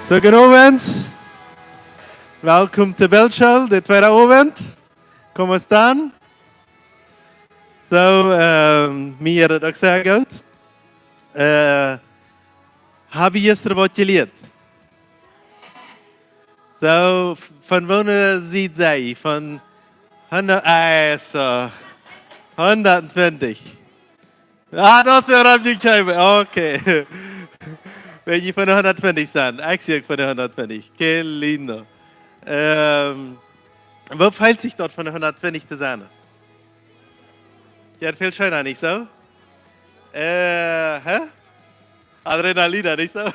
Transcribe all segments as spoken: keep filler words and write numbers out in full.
So, gonen Owent. Welkom to Bildschool, de tweede Owent. ¿Cómo están? So, ähm, mie jeit daut uk sea goot. Äh, hab jie jistren waut jelieet? So, f-, von woone Sied sie jie? Von hundat, äh, so, hundat twintich. Ah, daut wia opp YouTube. Okay. Wan jie von de hundat twintich sent, ekj sie uk von de hundat twintich. Qué lindo. Ähm, woo felt sikj daut, von de hundat twintich to sennen? Jo, väl scheena, nich soo? Äh, hä? Adrenalin, nich soo?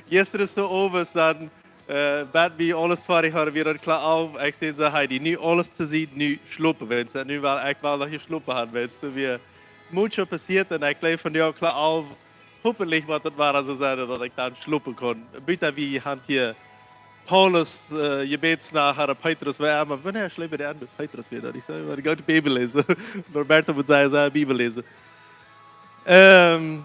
Jistren soo owes dan, äh, bat wie aules foadich hauden, wia daut kloa alf. Ekj säd soo: "Heidi, nu aules to Sied, nu schlopen, weetst du, nu well ekj, well noch jeschlopen haben, weetst du, wia mucho passieet un ekj jleew vondoag kloa alf, hopentlich woat daut wada soo sennen, daut ekj dan schlopen kaun." Buta wie haben hia Paulus, äh, Jebätsnacht, ooda Petrus, wäa emma, wanea schleepen dee aun? Petrus wia daut, ekj saj, wie de goode Bibel läsen. Norberto mott sajen, sajen Bibel läsen. Ähm,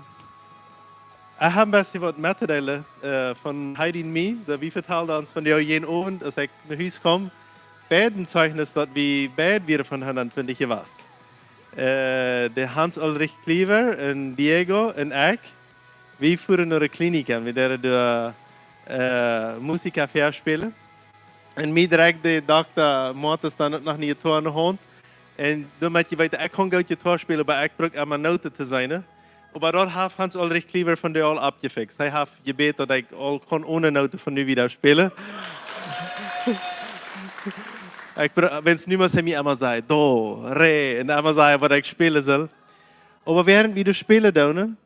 ekj hab een bät waut mettodeelen, äh, von Heidi un mie. So, wie vetalden ons vondoag jenen Owent, aus ekj no Hus kjeem, beiden Zeugnis, daut wie beid wieren von hundat twintich jewast. Äh, de Hans Ulrich Kliever un Diego un ekj, wie fuaren no de Klinik un wie deeden doa, äh, Musik väaspälen. Un mie drekjt de Dokta Mortis dan uk noch ne Jetoa enne Haunt. Un doamet jie weeten, ekj kaun goot Jetoa spälen, oba ekj bruck emma Noten to seenen. Oba daut haft Hans Ulrich Kliever vondoag aul aufjefikst. Hee haft jebät, daut ekj aul kaun one Noten von nu wieda spälen. Ekj bru-, wan nu mott hee mie emma sajen, do, re, un emma sajen, waut ekj spälen saul. Oba wäarent wie daut spälen doonen,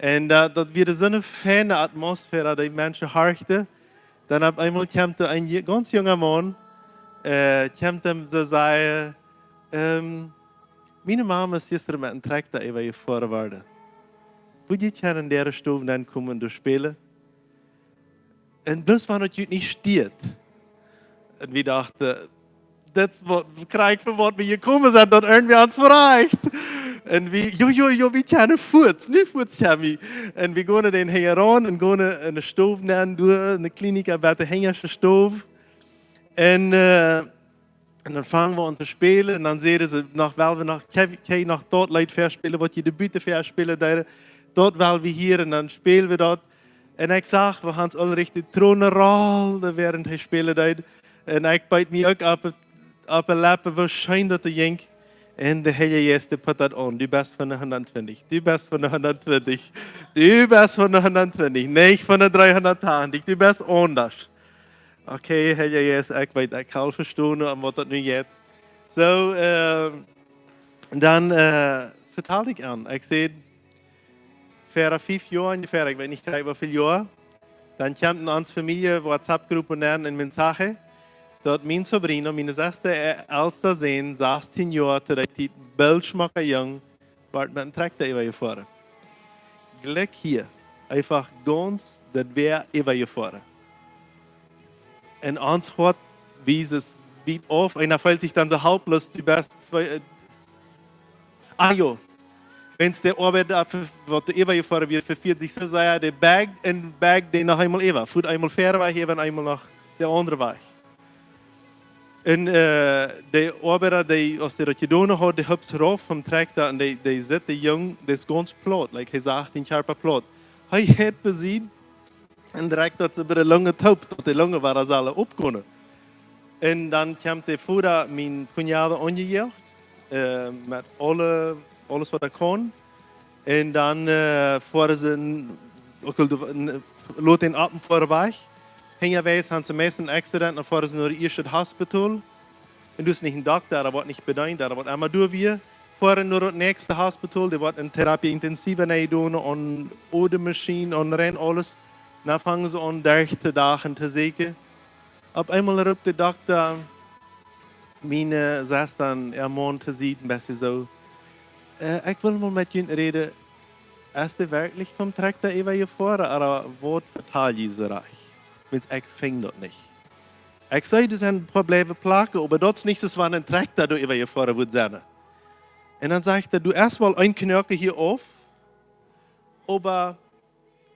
un, äh, daut wia soone feine Atmosphäre, dee Menschen horchten. Dan opp eemol kjemt doa een je-, gaunz junga Maun, äh, kjemt dan soo sajen, ähm, miene Mama es jistren met een Trakjta äwajefoaren worden. Wudd jie kjennen enne Stow nenkomen un doa spälen? Un bloos wan daut junt nich stieet. Un wie dochten, daut es waut, krakjt fa waut wie jekomen sent, daut irjentwäa ons veracht. Un wie, jo, jo, jo, wie kjennen fuaz, nu fuaz kjennen wie. Un wie gonen dän hinjaraun un gonen enne Stow nenn, doa enne Klinik, bat de hinjaschte Stow. Un, äh, un dan fangen wie aun to spälen un dan säden see noch, well wie noch, kjenn, kjenn jie noch daut Leet väaspälen, waut jie doa buten väaspälen deeden, daut well wie hieren. Un dan spälen wie daut. Un ekj sach, woo Hans Ulrich de Tronen rollen, wäarent hee spälen deed. Un ekj beet mie uk opp, opp de Leppen, woo scheen daut doa jinkj. Un de Heilje Jeist, dee pott daut aun. Du best von de hundat twintich. Du best von de hundat twintich. Du best von de hundat twintich. Nich von de dreehundat tachentich. Du best aundasch. Okay, Heilja Jeist, ekj weet, ekj kaun vestonen, om waut daut nu jeit. So, äh, dan, äh, vetald ekj aun. Ekj säd, ver fief Joa onjefäa, ekj weet nich krakjt woo väl Joa, dan kjeem enne Famielje WhatsApp-Grupp nenn een Mensaje, daut mien sobrino, miene sesta, äh, elsta Sän, sastieen Joa, to dee Tiet, boolt schmocka Jung, wort met een Trakjta äwajefoaren. Jlikj hia, eefach gaunz daut Wäa äwajefoaren. Un ons Hoat, wie es, wiet auf, eena feelt sikj dan soo halploos, du best twee, äh, ah jo, wan de Oabeit, äh, fa, waut doa äwajefoaren wort, vefieed sikj soo sea, dee bäajd un bäajd dee noch eemol äwa. Fuat eemol väa Wäaj äwa un eemol noch de aundre Wäaj. Un, äh, de Oabeida, dee, aus dee daut jedonen haud, dee hupst rauf vom Trakjta un dee, dee sitt, de Jung, dee es gaunz plaut, like, hee sach dän Kjarpa plaut. Hee haud besied, un direkt daut see bie de Lungen toop, daut de Lungen wada sullen oppkomen. Un dan kjemt de Voda, mien Cuñado, aunjejoacht, äh, met aule, aules waut hee kaun. Un dan, äh, foaren see, en, uk aul de, en, lot dän opp un foaren wajch. Hinjawäajes han see meist een Accident, dan foaren see no daut ieeschte Hospital. Un du best nich een Dokta, daut woat nich bedeent, daut woat emma doa wia. Foaren no daut näakjste Hospital, dee woat en Terapia Intensiva nenjedonen, aun Odemmaschien, aun rein aules. Dan fangen see aun, derch to dachen to sieekjen. Opp eemol roopt de Dokta miene Sesta un äa Maun to Sied, een bät soo: "Äh, ekj well mol met junt räden. Es dee werkjlich vom Trakjta äwajefoaren, ooda waut vetal jie soo rajcht? Wiels ekj finj daut nich. Ekj see, doa sent een poa bliewen Placken, oba daut es nich soo aus wan een Trakjta doa äwajefoaren wudd sennen." Un dan sajcht hee: "Doa es woll een Knoaken hia auf, oba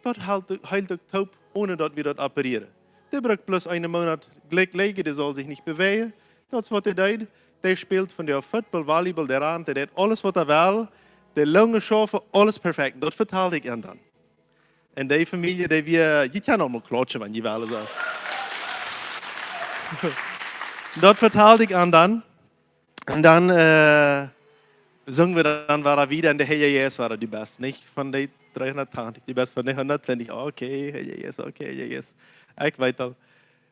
daut helt, helt uk toop onen daut wie daut operieren. Dee brukt bloos eenen Moonat jlikj lijen, dee saul sikj nich bewäajen. Daut es waut hee deed. Dee spält vondoag Football, Volleyball, dee rant, dee deit aules waut hee well. De Lungen schaufen, aules perfekt. Daut vetald ekj an dan. Un dee Famielje, dee wia, jie kjennen uk mol klautschen, wan jie wellen, soo. Daut vetald ekj an dan. Un dan, äh, sungen wie dan wada wieda un de Herr Jesus wada, du best nich von de dreehundatachentich, du best von de hundattwintich. Okay, Herr Jesus, okay, Herr Jesus. Ekj weet aul.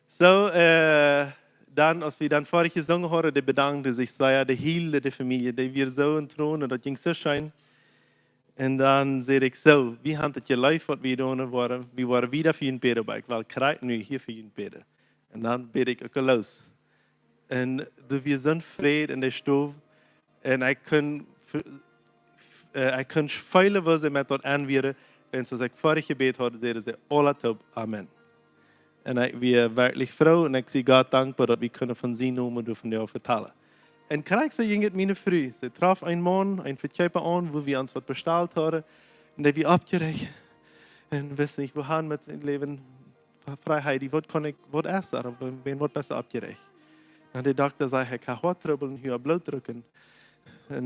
Soo, äh, dan, aus wie dan foadich jesungen hauden, dee bedankten sikj sea, dee hilden de Famielje, dee wia soo en Tronen, daut jinkj soo scheen. Un dan säd ekj soo, wie haben daut jeleeft waut wie doonen wieren, wie wieren wieda fa junt bäden, oba ekj well krakjt nu hia fa junt bäden. Un dan bäd ekj uk los. Un doa wia soon Fräd en de Stow. Un ekj kunn, f- f- äh, ekj kunn feelen, woo see met daut aun wieren. Un aus ekj foadich jebät haud, säden see aule toop: Amen. Un ekj wia werkjlich froo un ekj sie Gott dankboa, daut wie kunnen von sien Nomen doa vondoag vetalen. Un krakjt soo jinkj et miene Fru. See trof eenen Maun, eenen Vekjeepa aun, wua wie ons waut bestalt hauden. Un dee wia oppjeräacht. Un wist nich, wua han met sien Läwen. Froag ekj dee: Waut kaun ekj, waut es daut? Oba wäa woat best oppjeräacht? Un de Dokta säd: Ekj hab Hoattrubbel un huach Blootdruck. Un,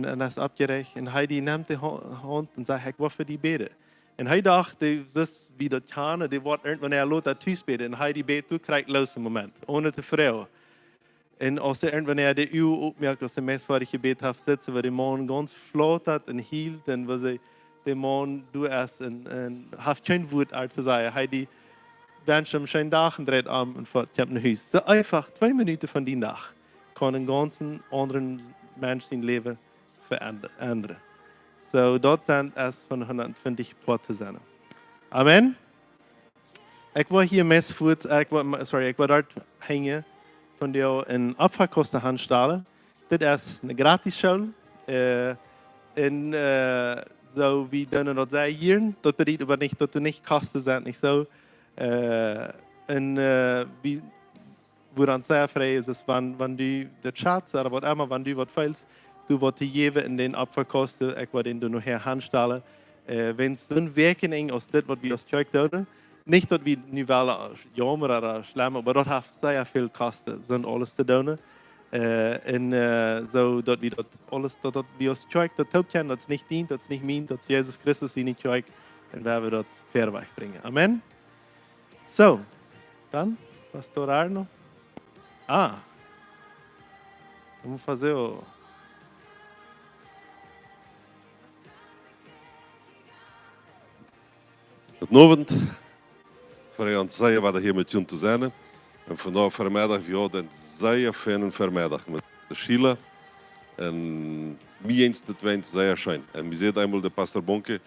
un es oppjeräacht. Un hee dee nemt de Ha- Haunt un sajcht: Ekj well fa die bäden. Un hee docht, dee, soo aus wie daut kjanen, dee woat irjentwanea lota tus bäden. Un hee dee bät, du krakjt los een Moment, onen to froagen. Un aus hee irjentwanea de Uagen oppmoakt, aus hee meist foadich jebät haft, sitt hee, woo de Maun gaunz flautad un hielt un woo see, de Maun doa es un, un haft kjeen Wuat mea to sajen. Hee dee wenscht am scheenen Dach un dreit om un foat, kjemt no Hus. Soo eefach, twee Minuten von dän Dach kaun een gaunz aundren Mensch sien Läwen veendren. Soo, daut sent es von hundattwintich Poat to sennen. Amen. Ekj woa hia meist fuaz, ekj woa, sorry, ekj woa doa hinjen von dee een Opfakaust hanstalen. Dit es eene gratis School. Äh, un, äh, soo, wie doonen daut sea jieren. Daut bediet oba nich, daut du nich Kosten sent, nich soo. Äh, un, äh, wie wua dan sea frei es, es wan, wan du de Chats, ooda waut emma, wan du waut feelst, du waut to jäwen en dän Opfakaust, ekj woa dän doa nohäa hanstalen. Äh, wan soon Wäakjenenj aus dit, waut wie aus Kjoakj doonen, nich daut wie nu wellen, äh, jaumren ooda schlemmen, oba daut haft sea väl Kosten, soont aules to doonen. Äh, un, äh, soo daut wie daut aules, daut, daut wie aus Kjoakj daut toop kjennen, daut es nich dien, daut es nich mien, daut es Jesus Christus siene Kjoakj, un wie wellen daut verwoats brinjen. Amen. Soo, dan, Pastor Arno. Ah. Vamos fazer o... Gooden Owent. Freuen ons sea, wada hia met junt to sennen. Un vondoag Vemeddach, wie hauden een sea feinen Vemeddach met de Schüler. Un mie jinkj daut sea scheen. Un wie säden eemol de Pastor Bonke,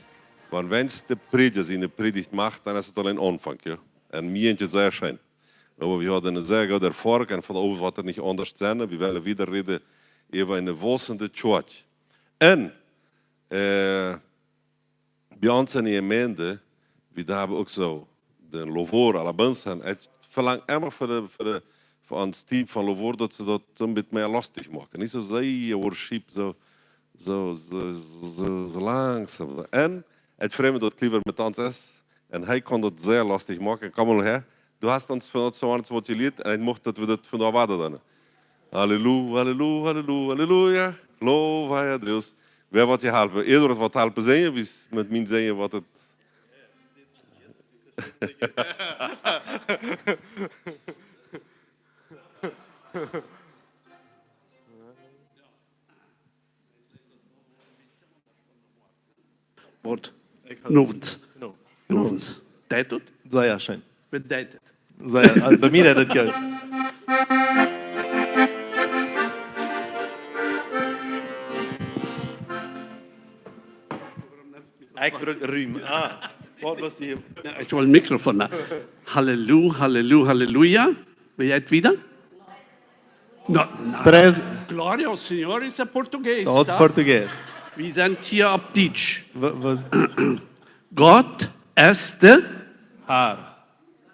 wan, wan de Prädja siene Prädicht moakt, dan es et aul een Aunfank, jo. Un mie jinkj et sea scheen. Oba wie hauden eene sea goode Erfoarunk un vondoag woat et nich aundasch sennen. Wie wellen wieda räden äwa eene waussende Kjoakj. Un, äh, bie ons en de Jemeent, wie haben uk soo dän Louvor, alabanza, un ekj velang emma fa de, fa de, fa ons Team von Louvor, daut see daut soon bät mea lostich moaken. Nich soo sea worship, soo, soo, soo, soo, soo langsom. Un ekj frei mie daut Cleaver met ons es. Un hee kaun daut sea lostich moaken. Komm mol häa. Du hast ons vondoag soo waut jelieet. Un ekj mucht daut wie daut vondoag wada doonen. Halleluja, halleluja, halleluja, halleluja. Gloria a Deus. Wäa woat hia halpen? Eduard woat halpen sinjen, wie es met mien Sinjen woat et. Waut? Novens. Novens. Novens. Deit daut? Sea scheen. Waut deit et? Sea, äh, bie mie deit et goot. Ekj bruk Rum. Ah, waut wia daut? Jo, ekj well een Mikrofon. Halleluja, halleluja, halleluja. Wie jeit wieda? No, no. Pres- Glória ao Senhor, isso é português, tá? Todos português. Wir sind hier auf Deutsch. W- was? Gott ist der Herr.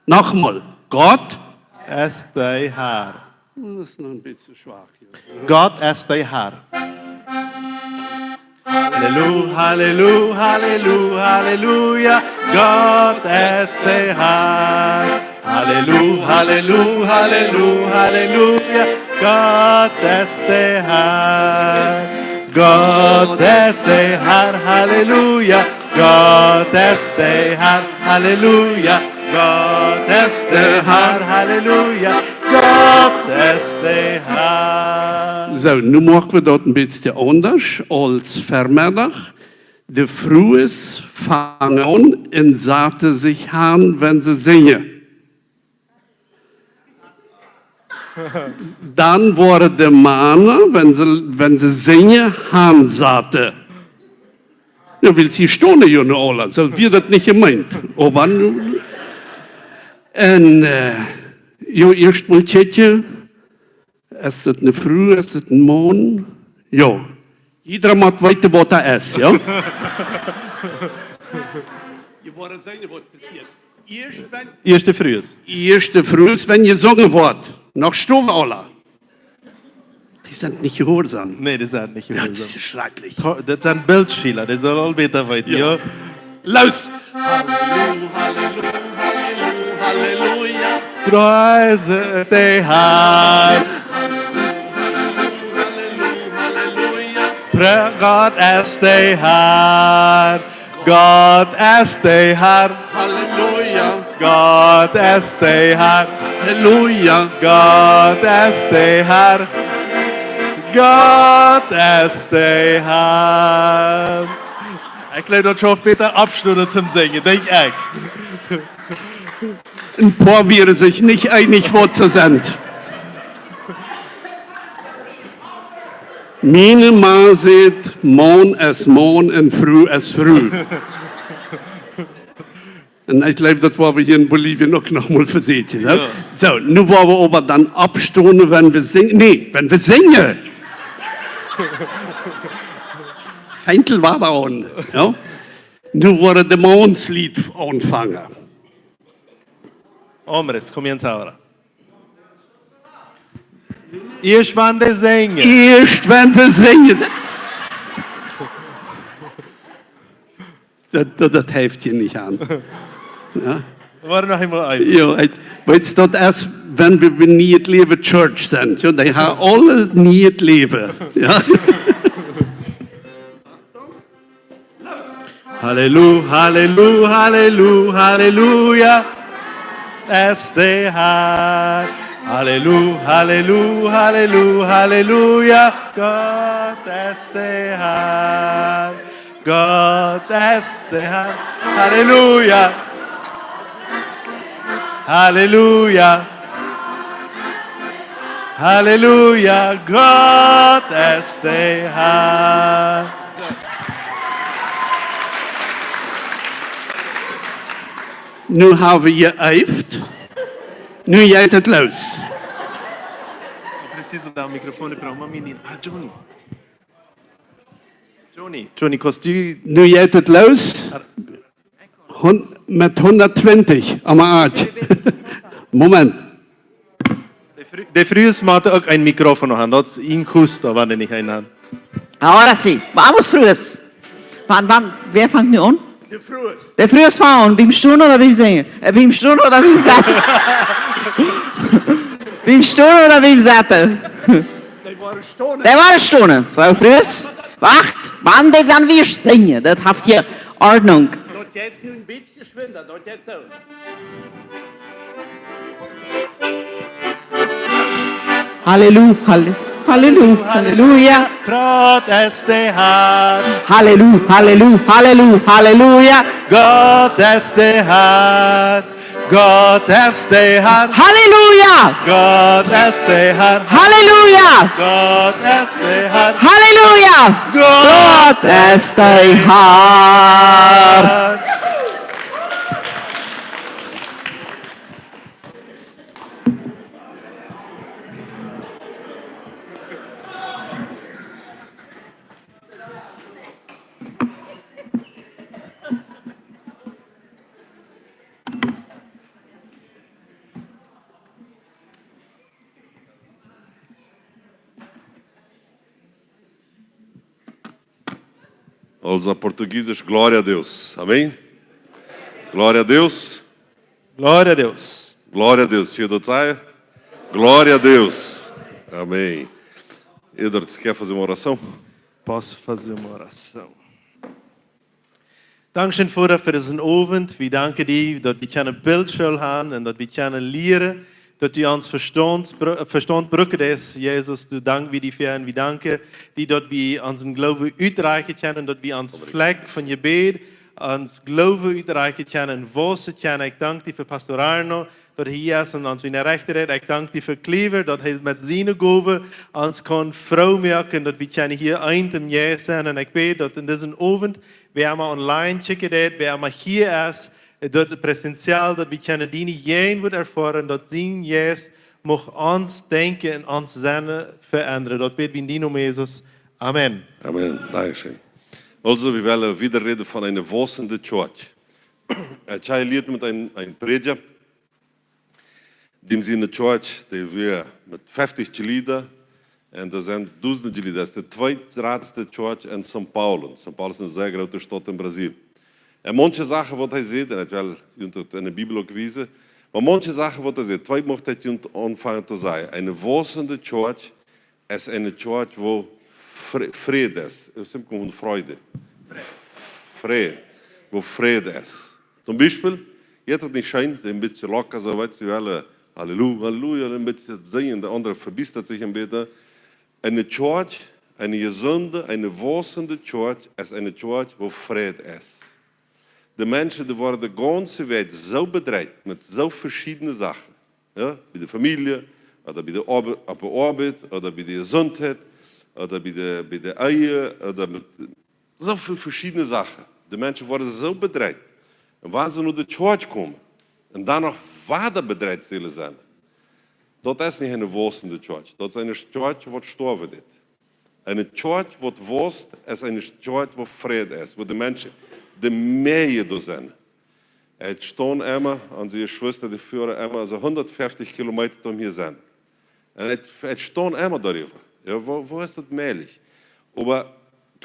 Nochmal. Gott ist der Herr. Das ist noch ein bisschen schwach hier. Gott ist der Herr. Halleluja, halleluja, halleluja, halleluja. Gott es de Herr. Halleluja, Halleluja, Halleluja, Halleluja. Gott es de Herr. Gott es de Herr. Halleluja. Gott es de Herr. Halleluja. Gott es de Herr. Halleluja. Gott es de Herr. Soo, nu moak wie daut een bät aundasch aus Vemeddach. De Frues fangen aun un saten sikj han, wan see sinjen. Dan woaren de Mana, wan see, wan see sinjen, han saten. Jo, wiels see stonen jo nu aula, soo wia daut nich jemeent. Oba nu, un, äh, jo, ieescht mol kjikjen, es daut eene Fru, es daut een Maun? Jo. Jieda mott weeten, waut daut es, jo? Jie woaren seenen, waut passieet. Ieescht wan, ieescht de Frues. Ieescht de Frues, wan jesungen woat. Noch stonen aula. Dee sent nich jehuarsom. Nä, dee sent nich jehuarsom. Daut es schrakjlich. To-, daut sent Bildspäla, dee sellen aul bäta weeten, jo. Jo. Los! Halleluja, Halleluja, Halleluja, Halleluja. Preis de Herr. Halleluja, Halleluja, Halleluja. Pre-, Gott es de Herr. Gott es de Herr. Halleluja. Gott es de Herr. Halleluja. Gott es de Herr. Gott es de Herr. Ekj jleew, daut schauft bäta oppstonen toom sinjen, denkj ekj. Een poa wieren sikj nich eenich, waut see sent. Miene Ma sajcht, Maun es Maun un Fru es Fru. Un ekj jleew, daut woa wie hia en Bolivien uk noch mol vesieekjen, jo? Jo. Soo, nu woa wie oba dan oppstonen, wan wie sinjen. Nä, wan wie sinjen. Fenjt aul wada aun, jo? Nu woaren de Maunslied aunfangen. Hombres, comienza ahora. Ieescht wan dee sinjen. Ieescht wan dee sinjen. Daut, daut, daut halpt hia nich aun. Jo? Woa noch eemol een. Jo, ekj, weetst, daut es, wan wie bie Nieet Läwen Church sent. Jo, dee haben aule Nieet Läwen. Jo? Hallelu, hallelu, hallelu, halleluja. Es de Herr. Hallelu, hallelu, hallelu, halleluja. Gott es de Herr. Gott es de Herr. Halleluja. Halleluja. Halleluja, Gott es de Herr. Nu haben wie jeeeft. Nu jeit et los. Preciso dar o microfone para uma menina. Ah, Johnny. Johnny, Johnny, kost du. Nu jeit et los. Hun-, met hundattwintich aum Aad. Moment. De Fru-, de Frues motten uk een Mikrofon haben. Daut es een Kusta, wan dee nich een haben. Ahora sí. Vamos, Frues. Wan, wan, wäa fangt nu aun? De Frues. De Frues fangen aun. Biem Stonen ooda biem Sinjen? Äh, biem Stonen ooda biem Sitten? Biem Stonen ooda biem Sitten? Dee woaren stonen. Dee woaren stonen. Soo, Frues, wacht. Wan dee, wan wie sinjen? Daut haft hia Ordnunk. Daut jeit nu een bät Geschwinda, daut jeit soo. Hallelu, halle-, hallelu, halleluja. Gott es de Herr. Hallelu, hallelu, hallelu, halleluja. Gott es de Herr. Gott es de Herr. Halleluja. Gott es de Herr. Halleluja. Gott es de Herr. Halleluja. Gott es de Herr. Also, Portugiesisch, glória a Deus. Amém? Glória a Deus. Glória a Deus. Glória a Deus. Chega do Zaya. Glória a Deus. Amém. Edward, quer fazer uma oração? Posso fazer uma oração? Dankscheen, Voda, fa disen Owent. Wie danken die, daut wie kjennen Bildschool haben un daut wie kjennen lieren, daut du ons Vestaunt, Vestaunt brucken deist, Jesus. Du, dank wie die fa, un wie danken die, daut wie onsen Gloowen utdrekjen kjennen, daut wie ons Flakj von Jebäd, ons Gloowen utdrekjen kjennen un wausen kjennen. Ekj dank die fa Pastor Arno, daut hee hia es un ons wada rajcht rät. Ekj dank die fa Cleaver, daut hee met siene Gowen ons kaun froo moaken, daut wie kjennen hia eent em Jeist sennen. Un ekj bäd, daut en disen Owent, wäa emma online kjikjen deit, wäa emma hia es, daut präsentiell, daut wie kjennen diene Jäajenwoat erfoaren, daut sien Jeist mucht ons Denkjen un ons Sennen veendren. Daut bäd wie en dienen Nomen, Jesus. Amen. Amen. Dankscheen. Also, wie wellen wada räden von eene waussende Kjoakj. Ekj hab jelieet met een, een Prädja, däm siene Kjoakj, dee wia met feftich Jlieda, un doa sent dusende Jlieda. Daut es de tweedratste Kjoakj en São Paulo. São Paulo es eene sea groote Staut en Brasil. Un manche Sachen, waut hee sajcht, un ekj well junt daut en de Bibel uk wiesen, oba manche Sachen, waut hee sajcht, twee mucht ekj junt aunfangen to sajen. Eene waussende Kjoakj es eene Kjoakj, wua Fre-, Fräd es. Es simpel Freude. Fräd. Wua Fräd es. Toom Biespel, jie haben daut nich scheen, see een bät locker, soo wiet see wellen, Halleluja, Halleluja, een bät sinjen, de aundre vebiestat sikj een bät. Eene Kjoakj, eene jesunde, eene waussende Kjoakj es eene Kjoakj, wua Fräd es. De Menschen, dee woaren de gaunze Welt soo bedreit met soo veschiedne Sachen. Jo, bie de Famielje, ooda bie de Oab-, opp de Oabeit, ooda bie de Jesuntheit, ooda bie de, bie de Ehe, ooda met soo väl veschiedne Sachen. De Menschen woaren soo bedreit. Un wan see no de Kjoakj komen un dan noch wada bedreit sellen sennen, daut es nich eene waussende Kjoakj. Daut es eene Kjoakj, waut stoawen deit. Eene Kjoakj, waut wausst, es eene Kjoakj, wua Fräd es, wua de Menschen, de Meaje doa sent. Ekj staun emma, onse Jeschwista, dee fuaren emma soo hundatfeftich Kilometa toom hia sennen. Un ekj, ekj staun emma doaräwa. Jo, woo, woo es daut mäajlich? Oba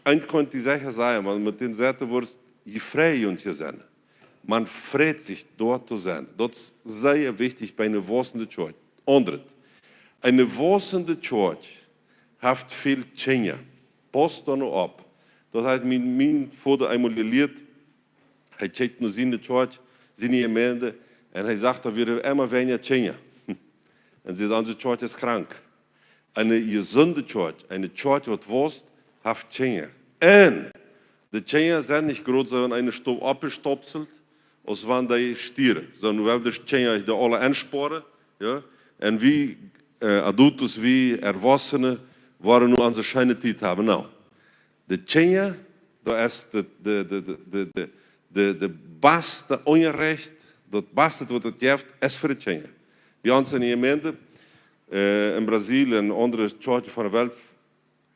eent kaun ekj die secha sajen, wan met dän Sätz woascht du frei un hia sennen. Maun freit sikj doa to sennen. Daut es sea wichtich bie eene waussende Kjoakj. Aundret. Eene waussende Kjoakj haft väl Kjinja. Pausst doa nu opp. Daut haft mie mien Voda eemol jelieet. Hee kjikjt no siene Kjoakj, siene Jemeent, un hee sach, doa wieren emma weinja Kjinja. Un see, onse Kjoakj es krank. Eene jesunde Kjoakj, eene Kjoakj, waut wausst, haft Kjinja. Un de Kjinja sent nich groot soo en eene Stow oppjestopselt, aus wan dee stieren. Soo, nu well wie de Kjinja dee aule enspoaren, jo? Un wie, äh, Adultos, wie Erwachsene, woaren nu onse scheene Tiet haben. Nu, de Kjinja, daut es de, de, de baste Unjarecht, daut baste, waut et jeft, es fa de Kjinja. Bie ons en de Jemeent, äh, en Brasil un aundre Kjoakjen von de Welt,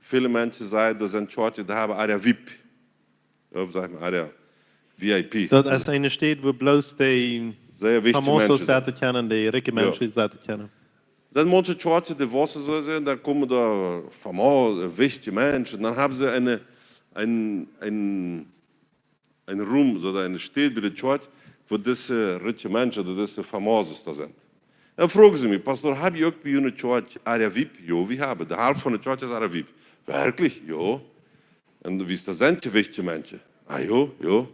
väle Menschen sajen, doa sent Kjoakjen, dee haben área V I P. Jo, saj mau, área V I P. Daut es eene Städ, wua bloos de sea wichtje famosos Menschen sent. Sennen kjennen, de rikje, jo, Menschen sennen kjennen. Sent manche Kjoakjen, dee waussen soo sennen, dan komen doa famose, wichtje Menschen. Dan haben see eene, een, een, een Rum, soo eene Städ bie de Kjoakj, wua dise rikje Menschen, ooda dise famosos doa sent. Dan froagen see mie: „Pastor, hab jie uk bie june Kjoakj área V I P?“ „Jo, wie haben. De Halft von de Kjoakj es área V I P.“ „Werkjlich?“ „Jo.“ „Un woo es daut, sent dee wichtje Menschen?“ „Ah, jo, jo.“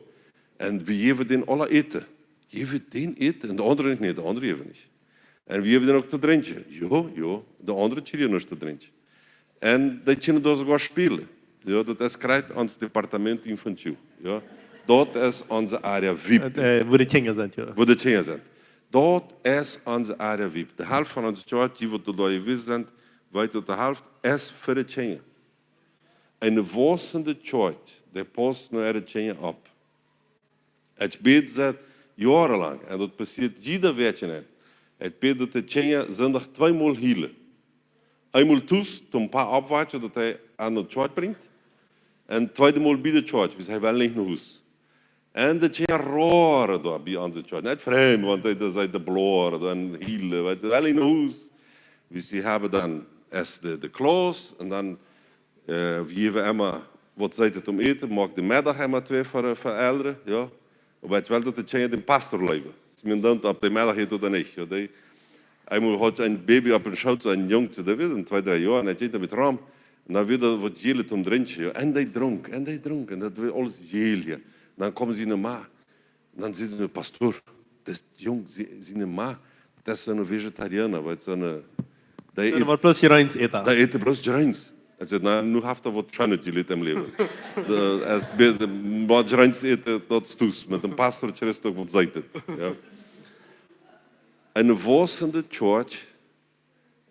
„Un wie jäwen dän aula Äten?“ „Jäw wie dän Äten?“ „Un de aundre nich?“ „Nä, de aundre jäw wie nich.“ „Un wie jäwen dän uk to drinkjen?“ „Jo, jo.“ „De aundre kjrieen nuscht to drinkjen.“ „Un dee kjennen doa soogoa spälen.“ „Jo, daut es krakjt ons Departamento Infantil.“ Jo. „Daut es onse área V I P.“ Äh, äh, wua de Kjinja sent, jo. „Wua de Kjinja sent.“ „Daut es onse área V I P.“ De Halft von onse Kjoakj, dee waut doa jewast sent, wieda de Halft es fa de Kjinja. Eene waussende Kjoakj, dee pausst no äare Kjinja opp. Ekj bäd siet joarenlang, un daut passieet jieda Wäakj. Ekj bäd, daut de Kjinja Sindach tweemol hielen. Eemol tus, toom Papa oppwaken, daut hee an de Kjoakj brinjt, un tweedemol bie de Kjoakj, wiels hee well nich no Hus. Un de Kjinja roaren doa bie onse Kjoakj. Nich främd, wan dee, dee sent de Bloaren doa un hielen, wiels see wellen nich no Hus. Wiels see haben dan ieescht de, de Klauss, un dan, äh, wie jäwen emma waut Sätet toom Äten, moaken de Meddach emma twee fa, fa Elren, jo. Oba ekj well daut de Kjinja dän Pastor leewen. Ekj meen, dan opp dän Meddach hia ooda nich. Jo, dee, eemol haud ekj een Baby opp dän Schoot, een Jung, dee wia twee, dree Joa, un ekj jinkj doa met rom. Un dan wia doa waut Jälet om drinkjen, jo. Un dee drunk, un dee drunk, un daut wia aules jäl hia. Dan kjeem siene Ma. Un dan säd see: "Pastor, daut es Jung, see, siene Ma, daut es een Vegetarianer, weetst, soon, dee Een ät, waut bloos Jreens ät. Dee ät bloos Jreens." Ekj säd: "Na, nu haft hee waut Scheenet jelieet em Läwen." De, aus bie de, waut Jreens ät, daut es tus, met een Pastor kjrichst uk waut Seetet, jo. Eene wausende Church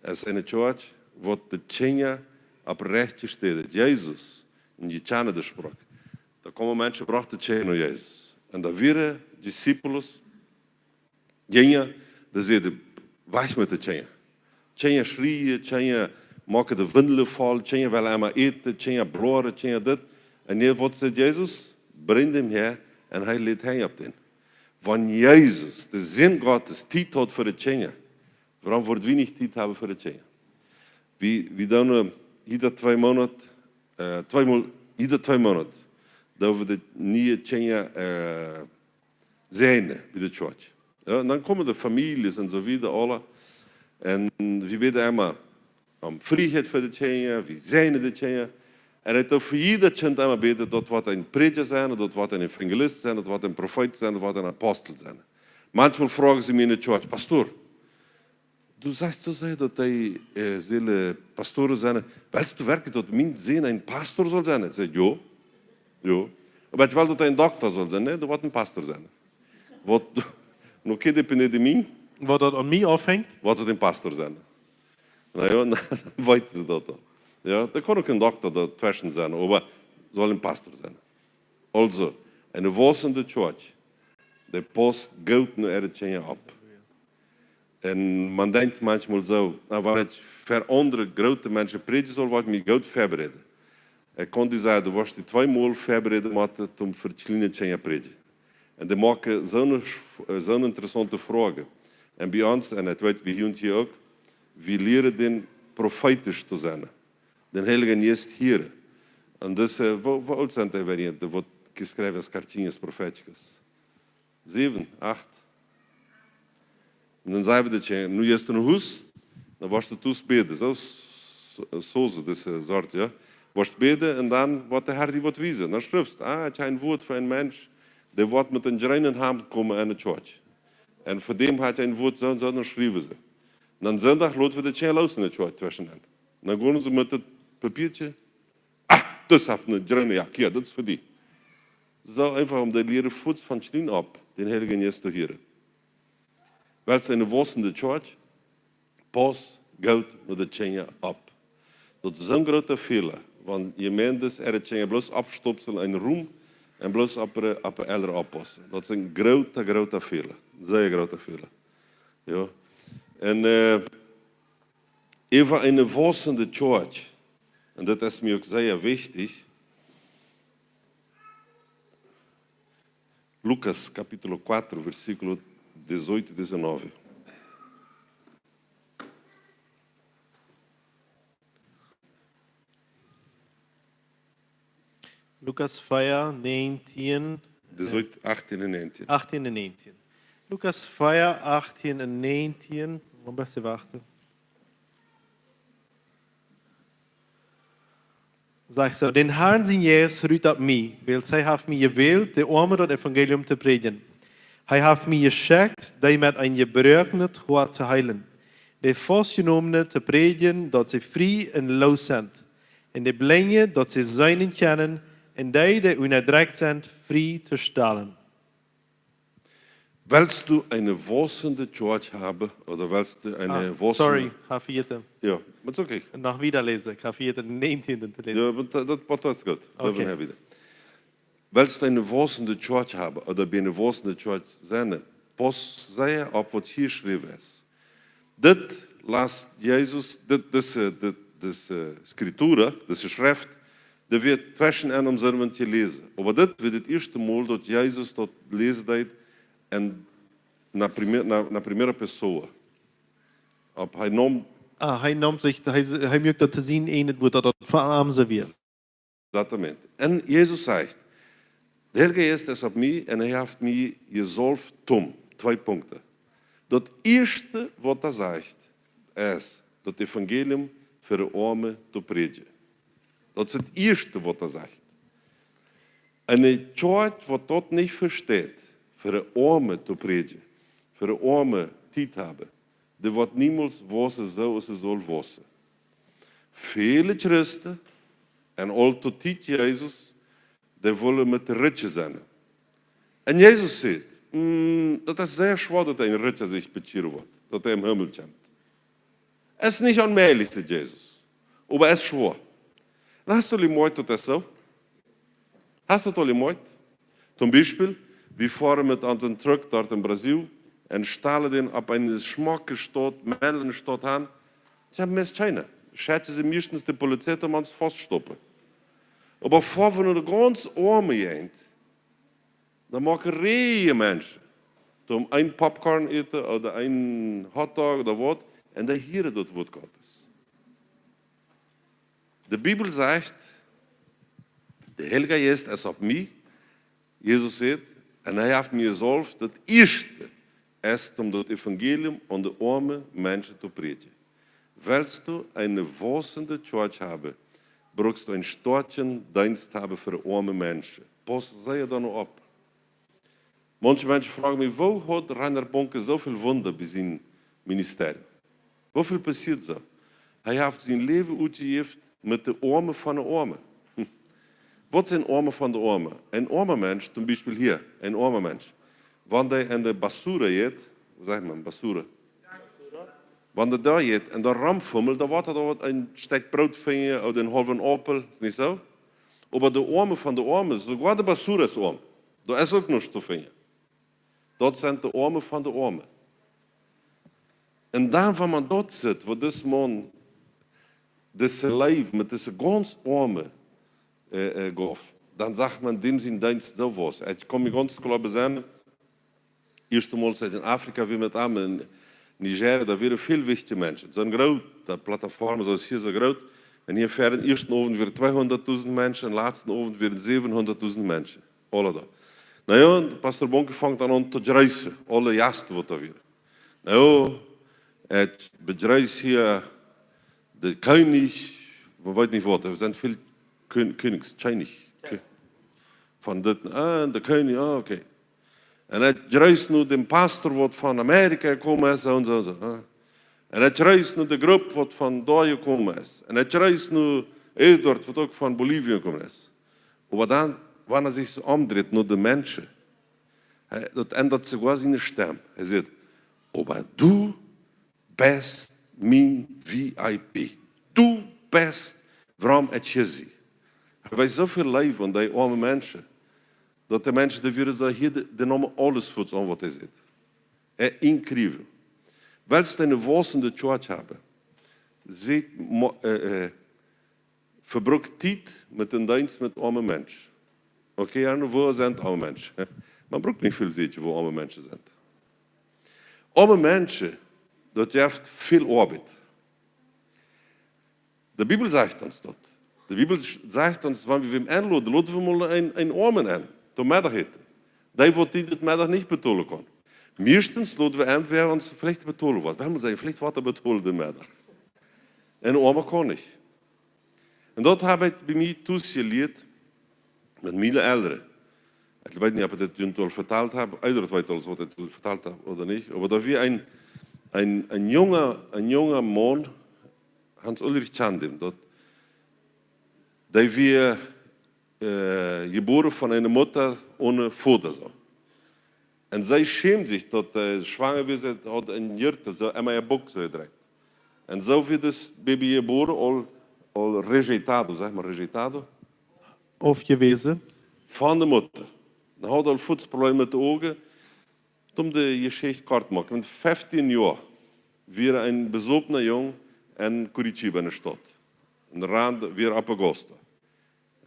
es eene Church, waut de Kjinja opp rajchte Städ, Jesus, un jie kjanen de Sproak. Doa kjeemen Menschen, brochten de Kjinja no Jesus. Un doa wieren Disciples, Jinja, dee säden: "Wajch met de Kjinja. Kjinja schrieejen, Kjinja moaken de Windel voll, Kjinja wellen emma äten, Kjinja bloaren, Kjinja dit." Un nu, waut säd Jesus? "Brinjt dee häa un hee lät Henj opp dän." Wan Jesus, de Sän Gottes, Tiet haud fa de Kjinja, wuarom woa wie nich Tiet haben fa de Kjinja? Wie, wie doonen, äh, jieda twee Moonat, äh, tweemol, jieda twee Moonat, doo wie de niee Kjinja, äh, säajnen bie de Church. Jo, un dan kjeemen de Famieljes un soo wieda aula. Un wie bäden emma om Frieheit fa de Kjinja, wie säajnen de Kjinja. Un ekj doo fa jieda Kjint emma bäden, daut woat een Prädja sennen, daut woat een Evangelist sennen, daut woat een Profeet sennen, daut woat een Apostel sennen. Maunchmol froagen see mie enne Church: "Pastor, du sajchst soo sea, daut dee, äh, sellen Pastoren sennen. West du werkjlich, daut mien Sän een Pastor saul sennen?" Ekj saj: "Jo, jo. Oba ekj well, daut hee een Dokta saul sennen." "Nä, du woascht een Pastor sennen." Waut, nu, okay, dee Epidemie. Waut daut aun mie aufhenjt? Woat daut een Pastor sennen. Na jo, dan weeten see daut dan. Jo, doa kaun uk een Dokta doatweschen sennen, oba saul een Pastor sennen. Aulsoo, eene wausende Church, dee paust goot no äare Kjinja opp. Un maun denkjt maunchmol soo, na, wan ekj fa aundre groote Menschen prädjen saul, woa ekj mie goot väabereiden. Ekj kaun die sajen, du woascht die tweemol väabereiden motten, om fa kjliene Kjinja prädjen. Un dee moaken soone, soone interessaunte Froagen. Un bie ons, un ekj weet, bie junt hia uk, wie lieren dän profeetisch to sennen. Dän Heiljen Jeist hieren. Un daut, äh, woo, woo oolt sent dee, wan jie, dee woat jeschräwen aus cartinhas proféticas? Säwen, acht. Un dan saj wie daut, jo, nu jeist du no Hus, dan woascht du tus bäden, soo, soo, soo, dise Sort, jo. Woascht bäden un dan woat de Herr die waut wiesen. Dan schriefst, ah, ekj hab een Wuat fa een Mensch, dee woat met een jreenen Hamd komen enne Church. Un fa däm hab ekj een Wuat soo un soo, dan schriewen see. Un dan Sindach loten wie de Kjinja loos enne Church tweschen an. Dan gonen see met daut Papieetje, ah, daut haft eene jreene Jack, jo, daut es fa die. Soo eefach om de Lieren fuaz von kjlien opp, dän Heiljen Jeist to hieren. Wiels eene wausende Church paust goot no de Kjinja opp. Daut es soon groota Fäla, wan Jemeenten äare Kjinja bloos oppstopslen en een Rum un bloos opp de, opp de Elren oppaussen. Daut es een groota, groota Fäla. Sea groota Fäla. Jo. Un, äh, äwa eene wausende Church, un daut es mie uk sea wichtich, Lucas capítulo cuatro, versículo dezoito e dezenove. Lukas vier, neunzehn, dezoito, achttien un negentien. Achttien un negentien. Lukas vier, achttien un negentien. Een bät wachten. Sajcht soo: "Dän Herrn sien Jeist rut opp mie, wiels hee haft mie jewält, de Oame daut Evangelium to prädjen. Hee haft mie jeschekjt, dee met een jebroaknet Hoat to heelen, de Faustjenomne to prädjen, daut see frie un loos sent, un de Blinje, daut see seenen kjennen, un dee, dee unjadrekjt sent, frie to stalen." West du eene wausende Church haben, ooda west du eene, ah, wausende, sorry, hab vejäten. Jo, oba es okay. Noch wieda läsen, hab vejäten, negentien to läsen. Jo, oba daut, daut, daut es goot. Okay. Dan hab wie daut. West du eene wausende Church haben, ooda bie eene wausende Church sennen, paust sea opp, waut hia jeschräwen es. Dit las Jesus, dit, dise, dit, dise Skritura, dise Schreft, dee wort tweschen an om Sindach jeläsen. Oba dit wia daut ieeschte Mol, daut Jesus daut läsen deed en la prime-, la, la primera persona. Opp, hee neem, ah, hee neem sikj, hee, hee muak daut to sien eejnet Wuat, daut daut von am soo wia. Exaktamente. Un Jesus sajcht, De Heilje Jeist es opp mie un hee haft mie jesolft toom, twee Punkten. Daut ieeschte waut hee sajcht es, daut Evangelium fa de Oame to prädjen. Daut es daut ieeschte waut hee sajcht. Eene Kjoakj waut daut nich vesteit, fa de Oame to prädjen, fa de Oame Tiet haben, dee woat niemols wausen soo aus see saul wausen. Väle Christen, un aul to Tiet Jesus, dee wullen met de Rikje sennen. Un Jesus sajcht: "Mm, daut es sea schwoa daut een Rikja sikj bekjieren woat, daut hee em Himmel kjemt. Es nich onmäajlich", sajcht Jesus, "oba es schwoa." Un hast du jemoakjt daut es soo? Hast du daut jemoakjt? Toom Biespel, wie foaren met onsen Truck doa en Brasil un stalen dän opp eene schmocke Staut, Mellen Staut aun. Dee haben meist kjeena. Schekjen see meistens de Polizei toom ons fauststoppen. Oba foaren wie no de gaunz oame Jäajent, dan moaken Rieej Menschen toom een Popcorn äten ooda een Hotdog ooda waut, un dee hieren daut Wuat Gottes. De Bibel sajcht, de Heilje Jeist es opp mie, Jesus sajcht, un hee haft mie jesolft, daut ieeschte es, om daut Evangelium aun de oame Menschen to prädjen. Wellst du eene wausende Kjoakj haben, brukst du een stoakjen Deenst haben fa de oame Menschen. Pauss sea doano opp. Maunche Menschen froagen mie: "Woo haud Reinhard Bonke soo väl Wunda bie sien Ministerium? Woo väl passieet soo?" Hee haft sien Läwen utjejäft met de Oame von de Oame. Hm. Waut sent Oame von de Oame? Een oama Mensch, toom Biespel hia, een oama Mensch, wan dee enne Basura jeit, waut sajcht maun, Basura? Wan dee doa jeit un doa romfummelt, dan woat hee doa een Stekj Broot finjen ooda een haulwen Aupel, es nich soo? Oba de Oame von de Oame, soogoa de Basura es oam. Doa es uk nuscht to finjen. Daut sent de Oame von de Oame. Un dan, wan maun daut sitt, woo dis Maun dise Leew met dise gaunz Oame, äh, äh, jeef, dan sach maun däm sien Deenst soo aus. Ekj kaun mie gaunz kloa besennen, ieeschte Mol, aus ekj en Afrika wia met am, en Nigeria, doa wieren väl wichtje Menschen. Soon groote Plattform, soo aus hia soo groot. Un hia ver dän ieeschten Owent wieren tweehundatdusent Menschen, dän latsten Owent wieren säwenhundatdusent Menschen. Aule doa. Na jo, un Pastor Bonke fangt dan aun to jreessen, aule Jast waut doa wieren. Na jo, ekj bejreess hia de Kjennich, maun weet nich waut, doa sent väl Kjen-, Kjennichs, Kjennich. Kje-, von dit, ah, de Kjennich, ah, okay. Un ekj jreess nu dän Pastor waut von Amerika jekomen es, soo un soo, soo, ah. Un ekj jreess nu de Grupp waut von doa jekomen es. Un ekj jreess nu Eduard waut uk von Bolivien jekomen es. Oba dan, wan hee sikj soo omdreit no de Menschen, hee, daut endat soogoa siene Stemm. Hee sajcht: "Oba du best mien V I P. Du best wuarom ekj hia sie." Hee wees soo väl Leew aun dee oame Menschen, daut de Menschen, dee wieren soo hia, dee, dee neemen aules fa waut aun waut hee sajcht. Äh, incredible. Wellst du eene wausende Kjoakj haben, sajcht, mo-, äh, äh, vebruck Tiet met dän Deenst met oame Menschen. Okay, jo, nu, woo sent oame Menschen? Maun brukt nich väl seenen, woo oame Menschen sent. Oame Menschen, daut jeft väl Oabeit. De Bibel sajcht ons daut. De Bibel s-, sajcht ons, wan wie wäm enloden, loden wie mol een, een Oamen en, toom Meddach äten. Dee, waut dee daut Meddach nich betolen kaun. Meistens loden wie en, wäa ons veleicht betolen woat. Wie motten sajen, veleicht woat hee betolen dän Meddach. Een Oama kaun nich. Un daut hab ekj bie mie tus jelieet met miene Elren. Ekj weet nich, auf ekj daut junt aul vetalt hab, Eduard weet aul, auf ekj daut aul vetalt hab ooda nich. Oba doa wia een, een, een junga, een junga Maun, Hans Ulrich kjand dän, daut, dee wia, äh, jebuaren von eene Mutta one Voda, soo. Un see schämd sikj, daut see schwanga wia, see haud een Jirtel, soo emma äa Buck soo jedreit. Un soo wia daut Baby jebuaren, aul, aul rejeitado, saj mau, rejeitado. Aufgewiesen. Von de Mutta. Dan haud hee aul fuaz Probleme met de Uagen. Om de Jeschicht kort to moaken, met fieftieen Joa wia een besopna Jung en Curitiba enne Staut. Un rand wia opp Augusta.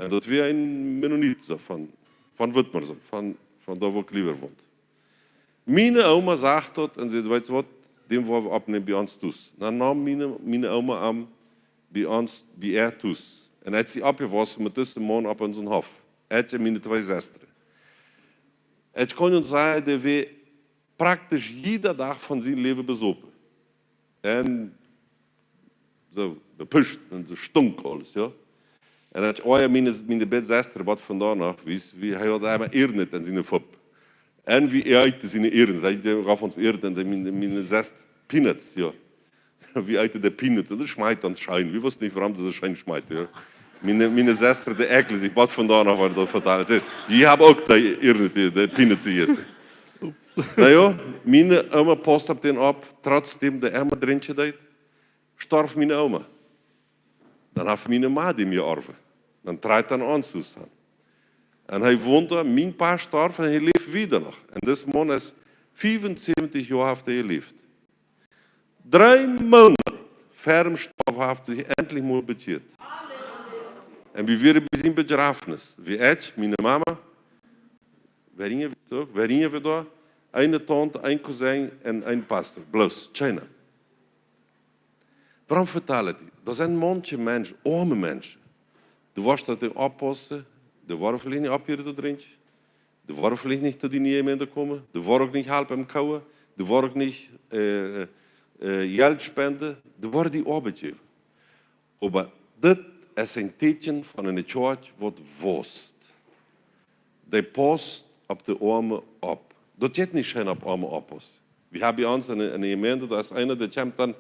Un daut wia een Mennonit, soo von, von Whitmer, soo von, von doa, wua ekj leewa wont. Miene Oma sach daut un säd: "Weetst waut, dän woa wie oppnämen bie ons tus." Dan neem miene, miene Oma am bie ons, bie äa tus. Un ekj sie oppjewossen met disen Maun opp onsen Hoff. Ekj un miene twee Sestren. Ekj kaun junt sajen, dee wia praktisch jieda Dach von sien Läwen besopen. Un soo, bepuscht un soo stunk aules, jo. Un ekj oaja miene, miene beid Sestren bat vondoag noch, wie, wie hee haud emma Äarnet aun siene Fupp. Un wie eeten siene Äarnet, hee gauf ons Äarnet un miene, miene Sest Peanuts, jo. Wie eeten de Peanuts, un daut schmakjt dan scheen. Wie wisten nich, wuarom daut soo scheen schmakjt, jo. Miene, miene Sestren, dee äakjlen sikj bat vondoag noch, wan daut vetalen. See, jie haben uk de Äarnet, de Peanuts jejäten. Na jo, miene Oma paust opp dän opp, trotzdäm dee emma drinkjen deed, storf miene Oma. Dan haft miene Ma dän jeorwen. Dan trigj dan ons Hus aun. Un hee wond doa, mien Pa storf un hee läft wieda noch. Un dis Maun es fiefunsäwentich Joa haft hee jeläft. Dree Moonat ver am Stoawen haft hee sikj entlich mol bekjieet. Un wie wieren bie sien Bejrafnis. Wie, ekj, miene Mama, wäa wia doa, wäa wia doa, eene Taunte, een Cousin un een Pastor. Bloos, kjeena. Wuarom vetal ekj die? Daut sent maunche Menschen, oame Menschen. Du woascht daut nich oppaussen, dee woaren veleicht nich opphieren to drinkjen, dee woaren veleicht nich to die niee Jemeent komen, dee woaren uk nich halpen aum Koa, dee woaren uk nich, äh, äh, Jelt spenden, dee woaren die Oabeit jäwen. Oba dit es een Teakjen von eene Kjoakj, waut wausst. Dee paust opp de Oame opp. Daut jeit nich scheen, opp Oame oppaussen. Wie haben bie ons eene, eene Jemeent, doa es eena, dee kjemt dan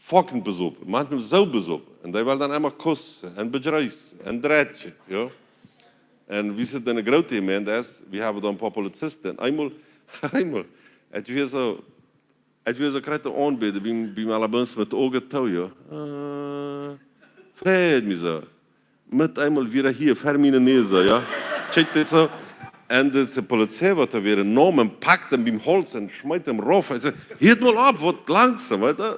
fucking besopen, maunchmol soo besopen. Un dee well dan emma kussen un bejreessen un dretschen, jo. Un wie sent eene groote Jemeent, es, wie haben doa een poa Polizisten. Un eemol, eemol, ekj wia soo, ekj wia soo krakjt aunbäden, biem, biem Alabama met de Uagen too, jo. Äh, freid mie soo. Met eemol wia hee hia ver miene Näs, jo. Kjikjt dit soo. Un dise Polizei, waut doa wia, neem am, pakt am biem Hauls un schmeet am rauf. Hee säd: "Hieet mol opp, woat langsom, weetst du?"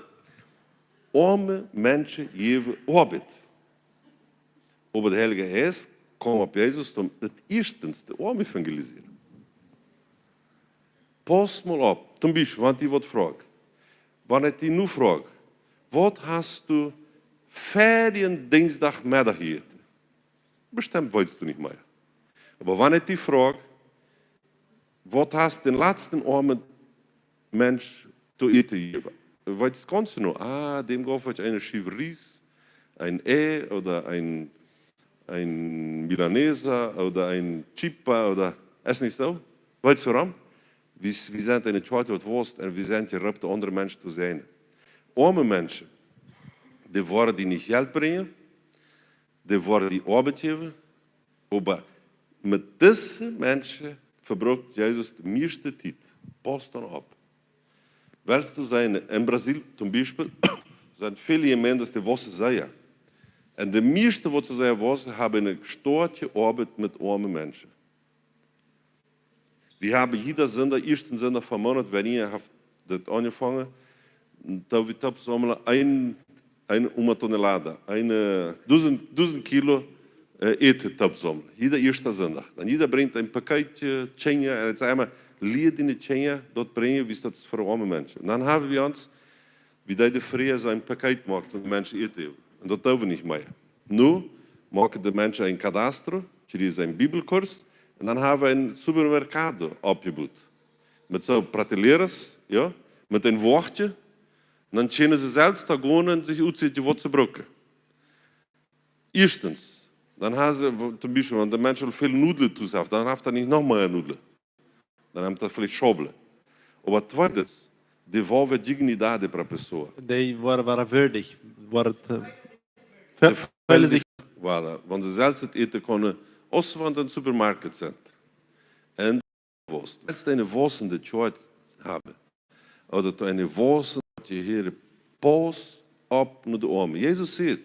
Oame Menschen jäwen Oabeit. Oba de Heilje Jeist kjeem opp Jesus, om daut ieeschtens de Oame evangelisieren. Paust mol opp. Toom Biespel, wan ekj die waut froag. Wan ekj die nu froag: "Waut hast du verjen Dinjsdach Meddach jejäten?" Bestemmt weetst du nich mea. Oba wan ekj die froag: "Waut hast dän latsten oamen Mensch to äten jejäft?" Weetst gaunz jeneiw: "Ah, däm jeef ekj eene Schiew Ries, een Ei ooda een, een Milanesa ooda een Chipa ooda", es nich soo? Weetst wuarom? Wie, wie sent eene Kjoakj, waut wausst, un wie sent jeroopen, aundre Menschen to säajnen. Oame Menschen, dee woaren die nich Jelt brinjen, dee woaren die Oabeit jäwen, oba met dise Menschen vebrukt Jesus de mieeschte Tiet. Paust dan opp. West du seenen, en Brasil toom Biespel, sent väle Jemeenten, dee waussen sea. Un de mieeschte, waut see sea waussen, haben eene stoakje Oabeit met oame Menschen. Wie haben jieda Sindach, ieeschten Sindach vom Moonat, wan wie haben daut aunjefongen, dan wie toop saumlen een, een, una tonelada, een, äh, dusent, dusent Kilo, äh, Äten toop saumlen. Jieda ieeschten Sindach. Dan jieda brinjt een Pakeetje, Kjinja, un et es emol, lia diene Kjinja daut brinjen, wiels daut es fa oame Menschen. Un dan haben wie ons, wie deeden frieha soo een Pakeet moaken, om Menschen Äten to jäwen. Un daut doo wie nich mea. Nu moaken de Menschen een Cadastro, kjrieen een Bibelkurs, un dan haben wie een Supermercado oppjebut. Met soo prateleiras, jo, met een Woachtje, un dan kjennen see selfst doa gonen un sikj utsieekjen, waut see brucken. Ieeschtens, dan haben see, wo-, toom Biespel, wan de Mensch aul väl Nudlen tus haft, dan haft hee nich noch mea Nudlen. Dan haft hee veleicht Schaublen. Oba tweedens, dee woaren dignidad de profesor. Dee woaren, woaren wieedich, woaren, äh, fe-, feelen sikj. Woaren, wan see selfst daut Äten kjennen, aus wan see em Supermarkt sent. Un waussen, west du eene waussende Kjoakj haben. Ooda to eene waussende Kjoakj jehieren, paust opp no de Oame. Jesus sajcht,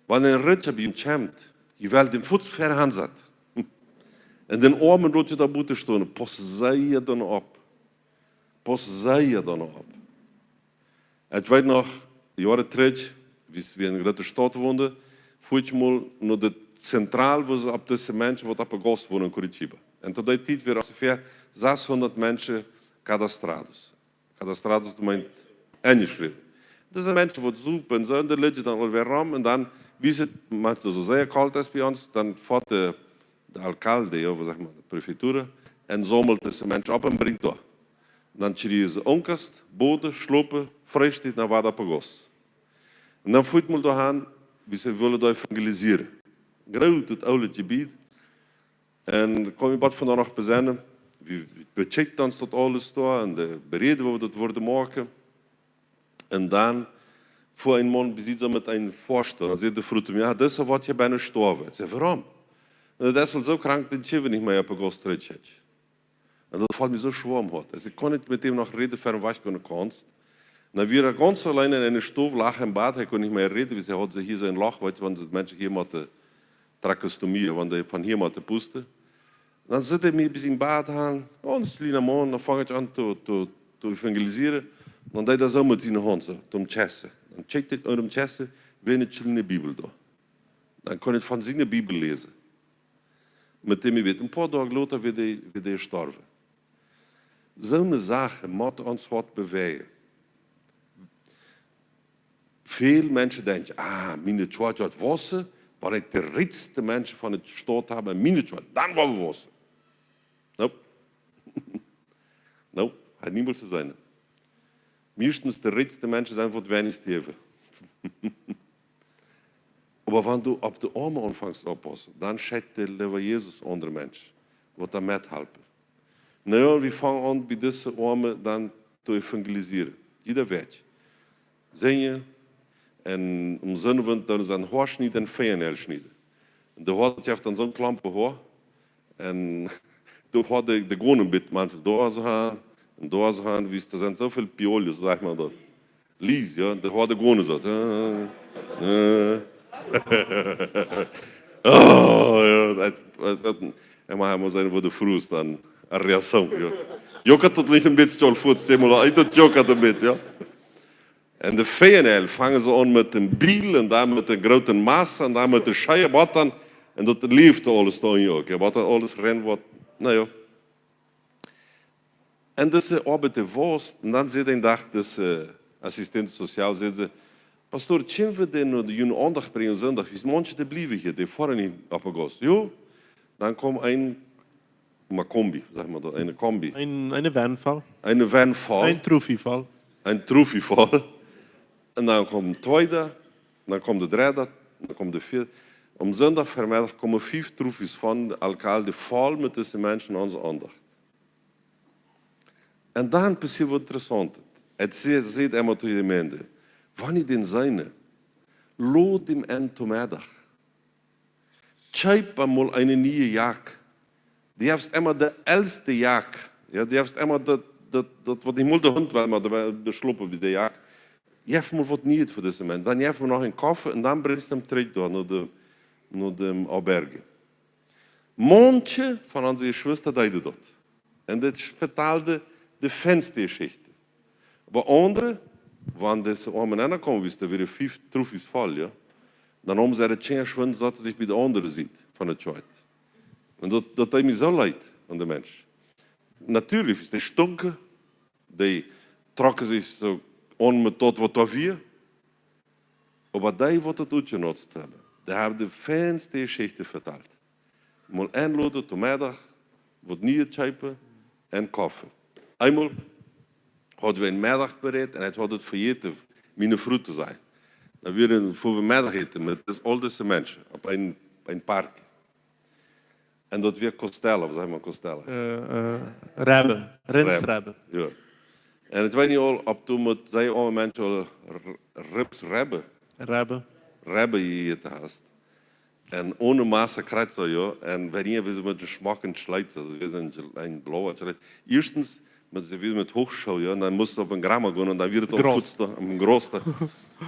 wan een Ritscha bie junt kjemt, jie wellen dän fuaz väa hansaten. Un dän Oamen lot jie doa buten stonen, paust sea doano opp. Paust sea doano opp. Ekj weet noch, Joaren trigj, wiels wie en groote Staut wonden, fua ekj mol no de Zentraul, wua see opp dise Menschen, waut opp de Gauss wonen en Curitiba. Un to dee Tiet wieren onjefäa sechshundat Menschen cadastrados. Cadastrados, daut meent enjeschräwen. Daut sent Menschen, waut supen un soo, un dee lijen dan aul wada rom, un dan, wiels et maunchmol soo sea kolt es bie ons, dan foat de, de Alcalde, jo, waut sajcht maun, de Prefeitura, un saumelt dise Menschen opp un brinjt doa. Dan kjrieen see Aunjast, boden, schlopen, Freestikj, dan wada opp de Gauss. Un dan fua ekj mol doahan, wie see wullen doa evangelisieren. Grootet oolet Jebied. Un kaun mie bat vondoag noch besennen, wie bekjikjten ons daut aules doa un de beräden, woo wie daut wudden moaken. Un dan fua een Maun bie sied soo met een Foastool. Dan säd de Fru to mie: "Jo, dise woat hia bennen stoawen." Ekj säd: "Wuarom?" "Un daut es aul soo krank, daut ekj nich mea opp de Gauss trigjkjikj." Un daut foll mie soo schwoa aum Hoat. Ekj kunn nich met däm noch räden, ver hee wajch kunn, kunst. Dan wia hee gaunz auleen en eene Stow, lach em Bad, hee kunn nich mea räden, wiels hee haud see hia soo een Loch, weetst, wan see Menschen hia motten Tracheostomie, wan dee von hia motten pusten. Dan sitt hee mie bie sien Bad aun, gaunz kjliena Maun, dan fang ekj aun to, to, to evangelisieren. Dan deed hee soo met siene Haunt soo, toom Kjast. Dan kjikjt ekj unja däm Kjast, wia eene kjliene Bibel doa. Dan kunn ekj von siene Bibel läsen. Met däm ekj weet, een poa Doag lota wia dee, wia dee jestorwen. Soone Sachen motten ons Hoat bewäajen. Väl Menschen denkjen: "Ah, miene Kjoakj woat wausen, wan ekj de rikjste Menschen von de Staut hab en miene Kjoakj, dan woa wie wausen." Nope. Nope, haft niemols to sennen. Meistens de rikjste Menschen sent waut weinichst jäwen. Oba wan du opp de Oame aunfangst oppaussen, dan schekjt de leewe Jesus aundre Menschen, waut doa methalpen. Na jo, wie fangen aun, bie dise Oame dan to evangelisieren. Jieda Wäakj. Sinjen, un om Sindach dan sien Hoa schnieden un Finjernäajel schnieden. Un de haud, dee haft dan soon Klompen Hoa. Un doa haud dee, dee gonen met Mantel doa soo aun, un doa soo aun, wiels doa sent soo väl Piollen, saj mau daut. Lies, jo, dee haud dee gonen soo. Äh, äh. Oh, jo, daut, daut, daut, emma mott sennen, woo de Frues dan, a reacción, jo. Jokat daut nich een bät aul fuaz, saj mau, ekj daut jokat een bät, jo. Un de Finjernäajel fangen see aun met dän Biel un dan met dän grooten Massa un dan met de Schea, waut dan, un daut lieft aules doa uk, jo, waut dan aules rein woat, na jo. Un dise Oabeit, dee wausst, un dan säd een Dach dise Assistente social, säd see: "Pastor, kjenn wie dee no de june Aundacht brinjen Sindach? Wiels manche, dee bliewen hia, dee foaren nich opp de Gauss." Jo, dan kjeem een Kombi, saj mau daut, eene Kombi. Een, eene Van voll. Eene Van voll. Een Trophy voll. Een Trophy voll. Un dan kjeem een tweeda, dan kjeem de dredda, dan kjeem de vieeda. Aum Sindach Vemeddach kjeemen fief Trophys von de Alcalde voll met dise Menschen aun onse Aundacht. Un dan passieet waut Interessauntet. Ekj säd, säd emma to de Jemeent: "Wan jie dän seenen, lod am en toom Meddach. Kjeep am mol eene niee Jack. Dee haft emma de elste Jack. Jo, dee haft emma daut, daut, daut waut nich mol de Hunt well, mau de, de schlopen bie de Jack. Jeff mol waut Nieet fa dise Mensch. Dan jeff am noch een Koffe un dan brinjst am trigj doa no de, no däm Auberge." Manche von onse Jeschwista deeden daut. Un dit vetalden de feinste Jeschichten. Oba aundre, wan dise oame nenn kjeemen, wiels doa wieren fief Trophys voll, jo, dan neemen see de Kjinja schwind, sauten sikj bie de aundre Sied von de Kjoakj. Un daut, daut deed mie soo leet aun de Mensch. Natürlich, dee stunken, dee trocken sikj soo aun met daut, waut doa wia. Oba dee, waut daut utjenutzt haben, dee haben de feinste Jeschichten vetalt. Mol enloden toom Meddach, waut Nieet kjeepen un Koffe. Eemol haud wie een Meddach berät un ekj haud daut vejäten, miene Fru to sajen. Dan wia een, wua wie Meddach äten met dis, aul dise Menschen opp een, een Park. Un daut wia Costella, waut sajcht maun Costella? Äh, äh, Rebbe. Rindsrebbe. Jo. Un ekj weet nich aul, auf du met, see aule Menschen aul R-, Ribs Rebbe? Rebbe. Rebbe jejäten hast. Un one Massa krakjt soo, jo. Un wie wieren soo met een schmocken Schleet, soo, daut wia een, een blaua Schleet. Ieeschtens, met, wie met Hochschoo, jo, un dan must du opp een Grama gonen un dan wia daut aul Gras. Fuaz doa, een Gras doa.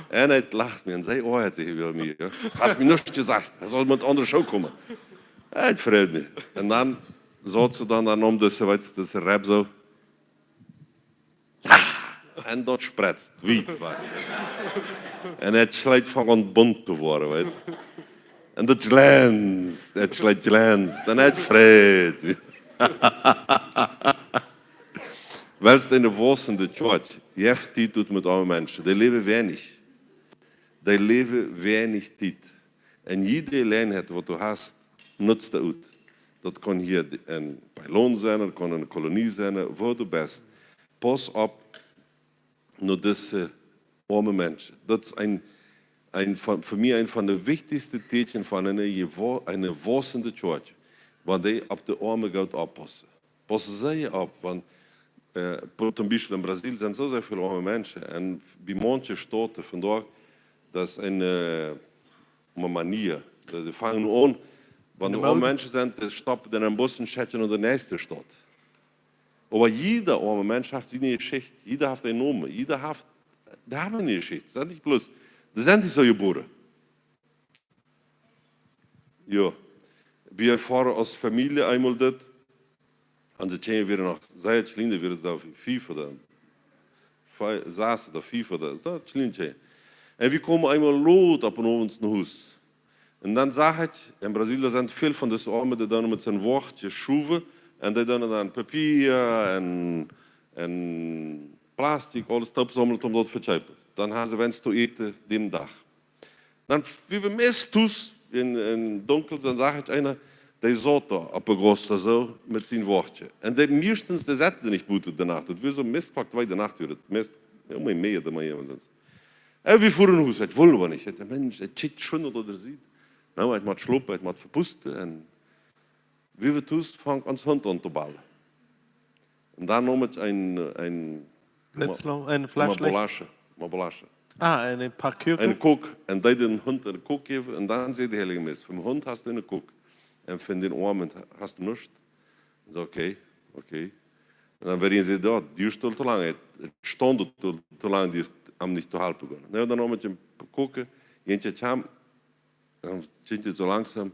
Un hee lacht mie un säd: "Oh," haud hee to mie, jo, "hast mie nuscht jesajcht, hee saul met aundre Schoo komen." Ekj freid mie. Un dan saut see dan, dan om dise, weetst, dise Reb soo. Un daut spretzt wiet, weetst. Un daut Schleet fangt aun bunt to woaren, weetst. Un daut jlenzt, daut Schleet jlenzt. Un ekj freid mie. Wiels en de wausende Kjoakj, jeft Tiet ut met aule Menschen. Dee läwen weinich. Dee läwen weinich Tiet. Un jiede Jeläajenheit, waut du hast, nutz dee ut. Daut kaun hia en, bie Lohn sennen, daut kaun enne Kolonie sennen, wua du best. Pauss opp no dise oame Menschen. Daut es een, een von, fa mie een von de wichtichste Teakjen von eene, jewa- eene waussende Kjoakj, wan dee opp de Oame goot oppaussen. Pauss sea opp, wan, äh, toom Biespel en Brasil sent soo sea väl oame Menschen. Un bie maunche Stoten vondoag, daut es een, äh, Mania. Dee, dee fangen nu aun, wan de oame Menschen sent, dee stoppen dän em Bus un schekjen no de näakjste Stot. Oba jieda oame Mensch haft siene Jeschicht, jieda haft een Nomen, jieda haft, dee haben eene Jeschicht. Sent nich bloos, dee sent nich soo jebuaren. Jo. Wie erfoaren aus Famielje eemol dit, onse Kjinja wieren noch sea kjlien, dee wieren doa fief ooda fie-, sas ooda fief ooda soo, kjliene Kjinja. Un wie komen eemol lot opp en Owents no Hus. Un dan sach ekj, en Brasil sent väl von dise Oame, dee doonen met soon Woachtje schuwen, un dee doonen dan Papia un, un Plastik, aules toopsaumlen, om daut to vekjeepen. Dan haben see wens to äten dän Dach. Dan, wie wie meist tus en, en Dunkel, dan sach ekj eena, dee saut doa opp de Gauss soo met sien Woachtje. Un dee mieeschtens, dee sat nich buten de Nacht. Daut wia soo meist Klock twee de Nacht, wia daut meist, jo, mea, mea, de mea, jo, sest. Un wie fuaren no Hus, ekj wull oba nich. Ekj, Mensch, ekj kjikj schwind opp de Sied. Nu, ekj mott schlopen, ekj mott vepusten. Un wie wie tus, funk ons Hunt aun to bellen. Un dan neem ekj een, een Blitzlamp, een Flashlicht? Bolacha, een Bolacha. Ah, een, een Packje Kok? Een Kok. Un deed dän Hunt een Kok jäwen. Un dan säd de Heilje Jeist: "Fa dän Hunt hast du een Kok. Un fa dän Oamen hast du nuscht." Un soo, okay, okay. Un dan wia hee, säd: "Jo, du stolt too lang, et, et stunt too, too lang, die es am nich to halpen kunnen." Nu, dan neem ekj een Kok, eent kjeem, dan kjikjt hee soo langsom,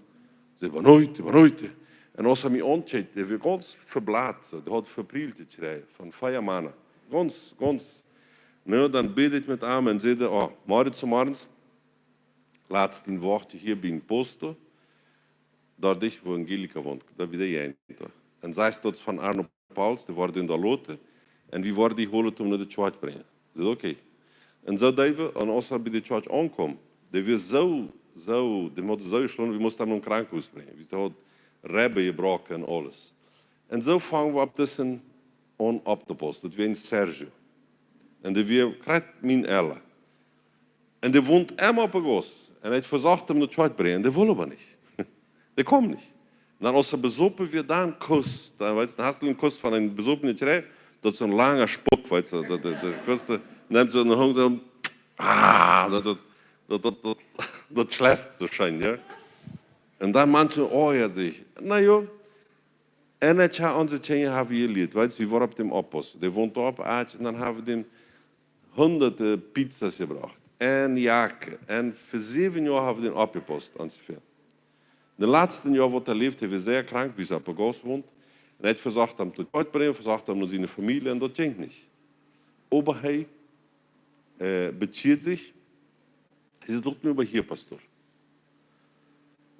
säd: "Boa noite, boa noite." Un aus hee mie aunkjikjt, dee wia gaunz veblat, soo, dee haud veprielt jekjräajen von vea Mana. Gaunz, gaunz. Nu, dan bäd ekj met am un säd: "Oh, morjen zemorjes, lat dien Woachtje hia biem Posto, doa dicht wua Angelika wont, doa bie de Jent." Un see es doa von Arno Pauls, dee woaren dän doa loten. Un wie woaren dee holen, om no de Kjoakj brinjen. Säd: "Okay." Un soo deed wie, un aus hee bie de Kjoakj aunkjeem, dee wia soo, soo, dee haud soo jeschlonen, wie musten am no een Krankenhus brinjen. Wie hauden Ribben jebroaken un aules. Un soo fungen wie opp disen aun opptopaussen. Daut wia een Sergio. Un dee wia krakjt mien Ella. Un dee wont emma opp de Gauss. Un ekj vesocht am no de Kjoakj brinjen, dee wull oba nich. Dee kjeem nich. Un dan, aus hee besopen wia, dan Kuss. Dan, weetst, dan hast du een Kuss von een besopenen jekjräajen, daut es een langa Spuck, weetst, daut, daut, daut Kuss, dee nemt soo een Hunk soo, ah, daut, daut, daut schleit soo scheen, jo. Un dan manche, oh jo, saj ekj. Na jo, un ekj ha, onse Kjinja haben jelieet, weetst, wie woaren opp däm oppaussen. Dee wont doa opp Aadj, un dan haben wie däm hunderte Pizzas jebrocht. Un Jacken. Un fa säwen Joa haben wie dän oppjepaust, onjefäa. Daut latste Joa, waut hee läwd, hee wia sea krank, wiels hee opp de Gauss wont. Un ekj vesocht am to Gott brinjen, vesocht am no siene Famielje, un daut jinkj nich. Oba hee, äh, bekjieed sikj, hee säd: "Lot mie oba hia, Pastor."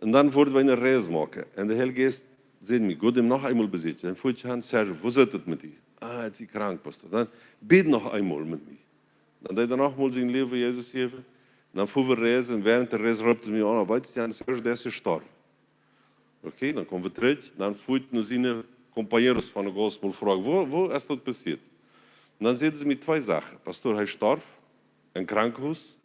Un dan wullen wie eene Reis moaken. Un de Heilje Jeist säd mie: "Go däm noch eemol besieekjen." Dan fua ekj aun: "Sergio, woo sitt et met die?" "Ah, hee es krank, Pastor." "Dan bäd noch eemol met mie." Dan deed hee noch mol sien Läwen Jesus jäwen. Dan fua wie reisen, un wäarent de Reis roopt hee mie aun: "Weetst du, Sergio, dee es jestorwen." Okay, dan kjeemen wie trigj. Dan fua ekj no siene compañeros von de Gauss mol froagen: "Woo, woo es daut passieet?" Un dan säden see mie twee Sachen. "Pastor, hee storf em Krankenhus.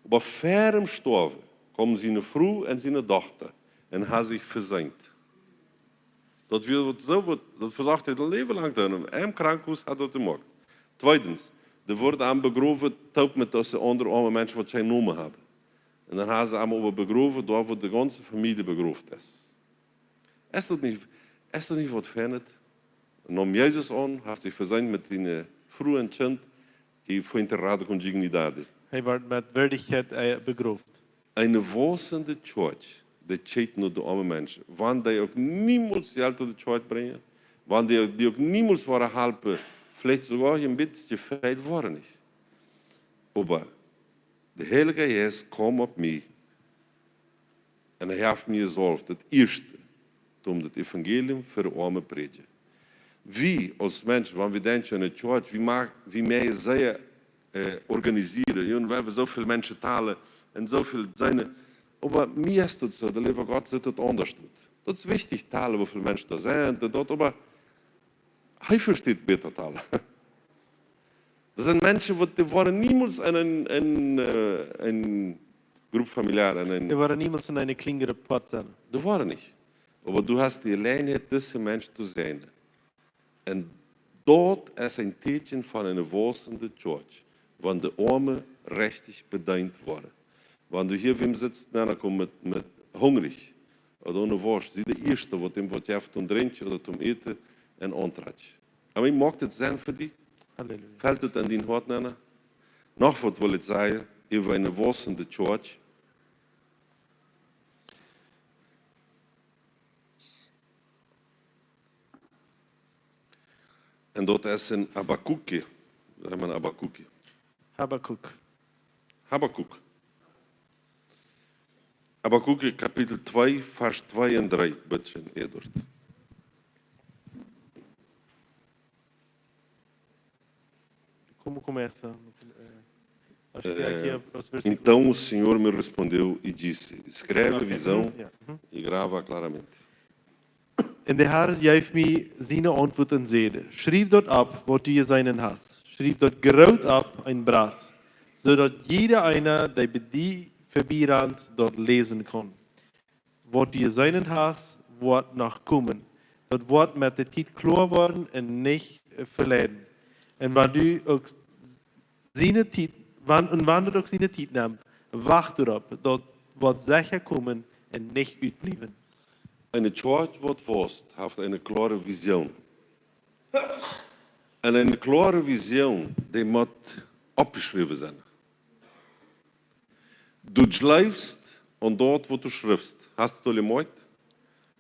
Oba ver am Stoawen kjeemen siene Fru un siene Dochta un haben sikj veseent." Daut wia waut soo waut, daut vesocht hee daut Läwen lang to doonen. Em Krankenhus haft hee daut jemoakt. Tweedens, dee worden am begrowen, toop met dise aundre oame Menschen, waut kjeenen Nomen haben. Un dan haben see am oba begrowen, doa wua de gaunze Famielje begrowen es. Es daut nich, es daut nich waut Fienet? Neem Jesus aun, haft sikj veseent met siene Fru un Kjint, y fue enterrado con dignidad. Hee woat met Wieedachkjeit, äh, begroft. Eene waussende Kjoakj, dee kjikjt no de oame Menschen. Wan dee uk niemols Jelt no de Kjoakj brinjen, wan dee, dee uk niemols woaren halpen, veleicht soogoa een bät jefreit woaren nich. Oba de Heilje Jeist kjeem opp mie un hee haft mie jesaulft, daut ieeschte, om daut Evangelium fa de Oame prädjen. Wie aus Menschen, wan wie denkjen aun de Kjoakj, wie moak-, wie moaken sea, äh, organisieren, jo, un wie haben soo väl Menschen talen un soo väl sennen. Oba mie es daut soo, de leewe Gott sitt daut aundasch ut. Daut es wichtich, talen, woo väl Menschen doa sent un daut, oba hee vesteht bäta talen. Daut sent Menschen, waut, dee woaren niemols en eene, en, äh, eene Grupp familiar, en eene, dee woaren niemols en eene kjlieene Grupp Gott sennen. Dee woaren nich. Oba du hast de Jeläajenheit, dise Menschen to seenen. Un daut es een Teakjen von eene wausende Kjoakj, wan de Oame rajcht bedeent woaren. Wan du hia wäm sitst, na, dan kjemt met, met hungrich, ooda oone Worscht, sie de ieeschte, waut däm waut jeft toom drinkjen ooda toom äten un auntrakjen. Amen. Moakt daut Senn fa die? Halleluja. Felt daut aun dien Hoat, na? Noch waut well ekj sajen äwa eene wausende Kjoakj? Un daut es en Habakuk. Sajcht maun Habakuk? Habakuk. Habakuk. Habakuk Kapitel twee, Varsch twee un dree, bitte schön, Eduard. ¿Cómo comienza? Eh, hasta aquí, eh, los versículos. Então o Senhor me respondeu e disse: Escreve a visão e grava claramente. En de Herr jeef mie siene Auntwuat un säd: Schriew daut opp, waut du jeseenen hast. Schriew daut groot opp een Blat, soo daut jieda eena, dee bie die verbierant, daut läsen kaun. Waut du jeseenen hast, woat noch komen. Daut woat met de Tiet kloa woaren un nich, äh, veleiden. Un wan du uk siene Tiet, wan, un wan daut uk siene Tiet nemt, wacht doaropp, daut woat secha komen un nich utbliewen. Eene Kjoakj, waut wausst, haft eene kloare Vision. Un eene kloare Vision, dee mott oppjeschräwen sennen. Du jleefst aun daut, waut du schriefst. Hast du daut jemoakt?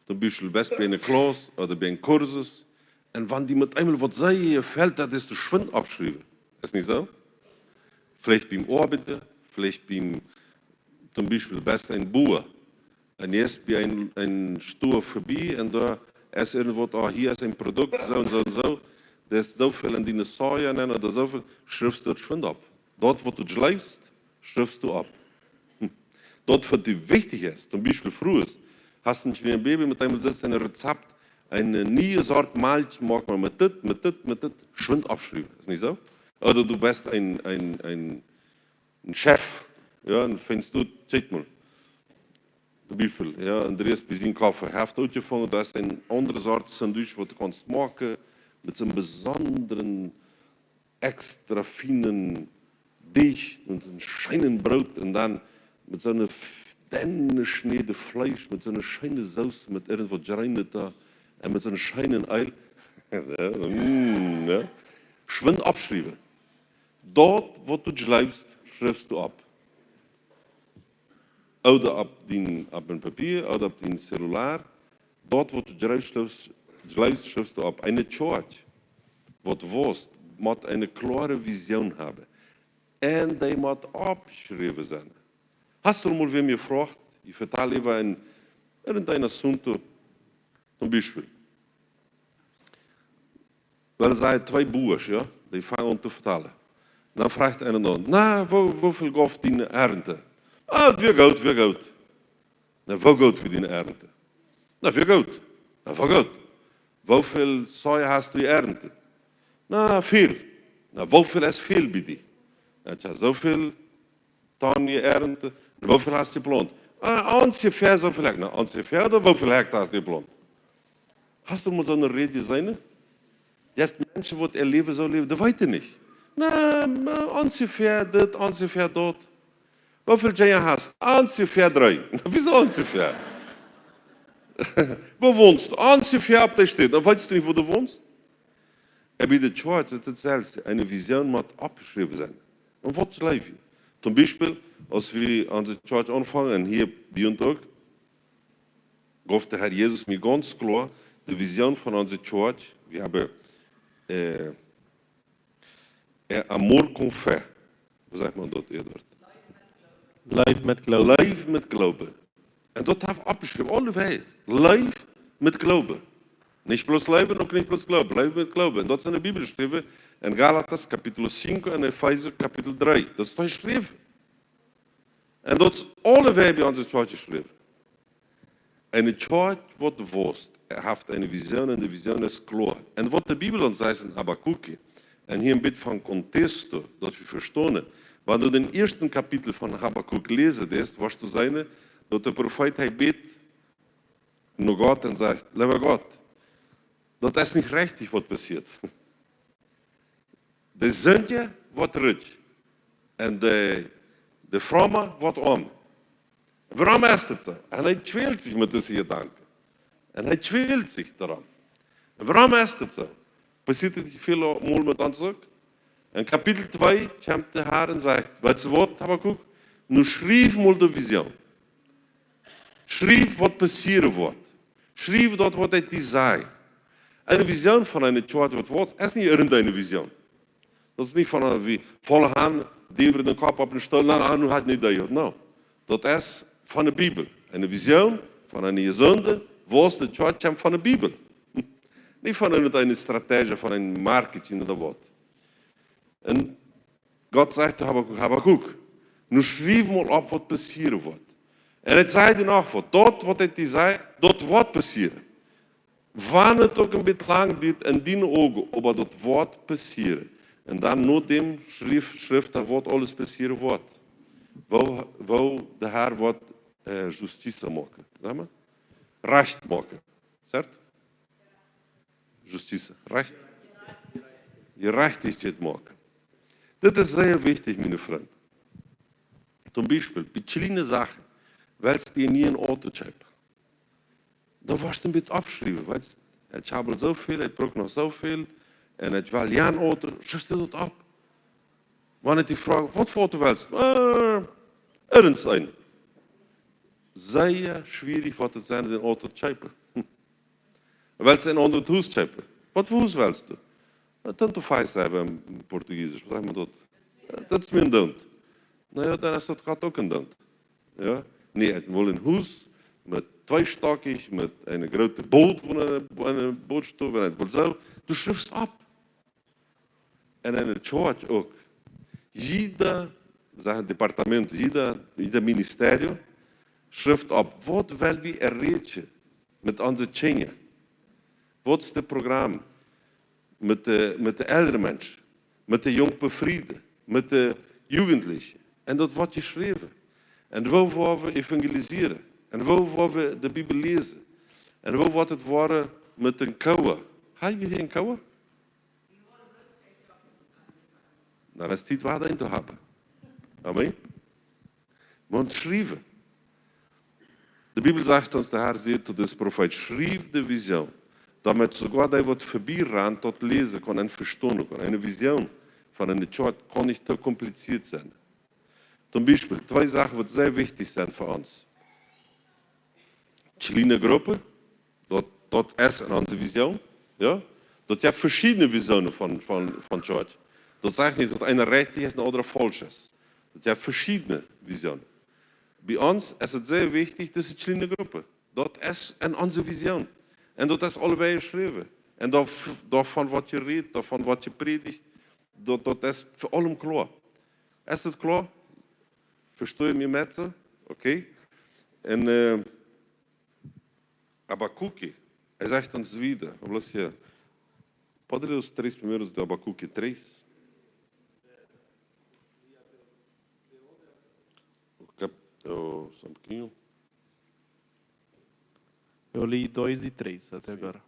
Toom Biespel best bie eene Klauss ooda bie een Kursus. Un wan die met eemol waut sea jefelt, daut es, du schwind oppschriewen. Es nich soo? Veleicht biem Oabeiden, veleicht biem, toom Biespel best een Bua. Un jie sent bie een, een Store verbie un doa es irjentwaut, ah, hia es een Produkt, soo un soo un soo. Daut es sooväl en diene Saja nenn ooda sooväl, schriefst du daut schwind opp. Daut, waut du jleefst, schriefst du opp. Hm. Daut, waut die wichtich es, toom Biespel Frues, hast een kjlienet Baby, met eemol sitst een Rezept, eene niee Sort Malkj, moakt maun met dit, met dit, met dit, schwind oppschriewen. Es nich soo? Ooda du best een, een, een, een Chef, jo, un finjst du, kjikj mol. Toom Biespel, jo, Andreas bie sien Koffe, hee haft utjefungen, daut es eene aundre Sort Sandwich, waut du kaust moaken, met soon besondren, extra fienen Deajch un soon scheenen Broot un dan met soone f-, denne Schnäd Fleesch, met soone scheene Soos, met irjentwaut Jreenet doa un met soon scheenen Eel. Jo, mm, jo. Schwind oppschriewen. Daut, waut du jleefst, schriefst du opp. Ooda opp dien, opp een Papia, ooda opp dien Zellular. Daut, waut du jleefst, schriefst, jleefst, schriefst du opp. Eene Kjoakj, waut wausst, mott eene kloare Vision haben. Un dee mott oppjeschräwen sennen. Hast du mol wäm jefroagt? Ekj vetal äwa een, irjent een Assunto, toom Biespel. Well, saj, twee Buasch, jo, dee fangen aun to vetalen. Dan fruach eena dan: "Na, woo, woo väl jeef diene Ernte?" "Ah, et wia goot, wia goot." "Na, woo goot wia diene Ernte?" "Na, wia goot." "Na, woo goot?" "Woo väl Soja hast du jeerntet?" "Na, väl." "Na, woo väl es väl bie die?" "Na, tja, soo väl Ton jeerntet." "Un woo väl hast du jeplaunt?" "Ah, onjefäa soo väl Hekta." "Na, onjefäa, ooda woo väl Hekta hast du jeplaunt?" Hast du mol soone Räd jeseenen? Jeft Menschen, waut äa Läwen soo läwen, dee weeten nich. "Na, na, onjefäa dit, onjefäa daut." "Woo väl Kjinja hast du?" "Onjefäa dree." "Na, wiesoo onjefäa?" "Woo wonst du?" "Onjefäa opp dee Städ." "Dan weetst du nich, woo du wonst." Un bie de Kjoakj es daut selfst. Eene Vision mott oppjeschräwen sennen. Un waut jleew jie? Toom Biespel, aus wie aun de Kjoakj aunfungen, un hia bie ons uk, jeef de Herr Jesus mie gaunz kloa de Vision von onse Kjoakj. Wie haben, äh, äh, amor con fe. Woo sajcht maun daut, Eduard? Leew met Gloowen. Leew met Gloowen. Un daut haft oppjeschräwen, aulewäajen. Leew met Gloowen. Nich bloos leewen, uk nich bloos gloowen. Leew met Gloowen. Un daut es en de Bibel jeschräwen, en Gálatas Kapitel fiew un Efeesa Kapitel dree. Daut es doa jeschräwen. Un daut es aulewäajen bie ons enne Kjoakj jeschräwen. Eene Kjoakj waut wausst, haft eene Vision un de Vision es kloa. Un waut de Bibel ons sajcht en Habakuk, un hia een bät von Contexto, daut wie vestonen. Wan du dän ieeschten Kapitel von Habakuk läsen deist, woascht du seenen, daut de Profeet, hee bät no Gott un sajcht: Leewa Gott, daut es nich rajcht waut passieet. De Sindja woat rikj un de, de Fromme woat oam. Wuarom es daut soo? Un hee kjwält sikj met dise Jedanken. Un hee kjwält sikj doarom. Un wuarom es daut soo? Passieet daut nich väl mol met ons uk? En Kapitel twee kjemt de Har un sajcht: Weetst du waut, Habakuk? Nu schriew mol de Vision. Schriew waut passieren woat. Schriew daut, waut ekj die saj. Eene Vision von eene Kjoakj waut wausst, es nich irjenteene Vision. Daut es nich von eene, wie volle Haunt, dee äwa dän Kopp opp dän Stool, na, na, nu haft nich dee, no. Daut es von de Bibel. Eene Vision von eene jesunde, wauste Kjoakj kjemt von de Bibel. Nich von eene, eene Strategie, von een Marketing ooda waut. Un Gott sajcht to Habakuk: Habakuk, nu schriew mol opp, waut passieren woat. Un ekj saj die noch waut, daut, waut ekj die saj, daut woat passieren. Wan et uk een bät lang diet en diene Uagen, oba daut woat passieren. Un dan no däm schriew, schriew hee, waut aules passieren woat. Woo, woo de Har woat, äh, justicia moaken. Saj mau? Rajcht moaken. Cierto? Justicia. Rajcht? Jerajchtichkjeit moaken. Dit es sea wichtich, miene Frind. Toom Biespel, bie kjliene Sachen, wellst du een nieen Auto kjeepen. Dan woascht du een bät oppschriewen, weetst, ekj hab aul soo väl, ekj bruck noch soo väl, un ekj well een Auto, schriefst du daut opp. Wan ekj die froag: Waut fa Auto wellst du? Äh, irjent een. Sea schwierich woat et sennen, dän Auto to kjeepen. Wellst du een aundret Hus kjeepen? Waut fa Hus wellst du? Na, tanto faz, saj wie en Portugiesch. Waut sajcht maun daut? Daut es mien Doonen. Na jo, dan es daut Gott uk een Doonen. Jo? Nä, ekj well een Hus met twee Stock, met eene groote Bootsstow, wua ne, wua ne Bootsstow, wan ekj well soo. Du schriefst opp. Un enne Church uk. Jieda, saj wie, Departament, jieda, jieda Ministerio schrift opp, waut well wie erreichen met onse Kjinja? Waut es daut Programm met de, met de eldre Mensch, met de Jungbefriede, met de Jugendliche? Un daut woat jeschräwen. Un woo woa wie evangelisieren? Un woo woa wie de Bibel läsen? Un woo woat et woaren met een Koa? Hab wie hia een Koa? Na, daut es Tiet, waut een to haben. Amen. Wie motten schriewen. De Bibel sajcht ons, de Har sajcht to disen Profeet: Schriew de Vision, doamet soogoa dee, waut verbie rant, daut läsen kaun un vestonen kaun. Eene Vision von eene Church kaun nich too kompliziert sennen. Toom Biespel, twee Sachen, waut sea wichtich sent fa ons. Kjliene Gruppen, daut, daut es en onse Vision. Jo? Daut jeft veschiedne Visionen von, von, von Church. Daut sajcht nich, daut eene rajcht es un de aundre faulsch es. Daut jeft veschiedne Visionen. Bie ons es et sea wichtich, dise kjliene Gruppen. Daut es en onse Vision. Un daut es aul wada jeschräwen. Un doa, doavon woat jerät, doavon woat jeprädicht. Daut, daut es fa aulem kloa. Es daut kloa? Vestonen jie mie soo? Okay. Un, äh, Habacuc, hee sajcht ons wieda, vamos ver, padre, los tres primeros de Habacuc tres. Cap-, oh, só um pouquinho. Eu li dois e três até agora.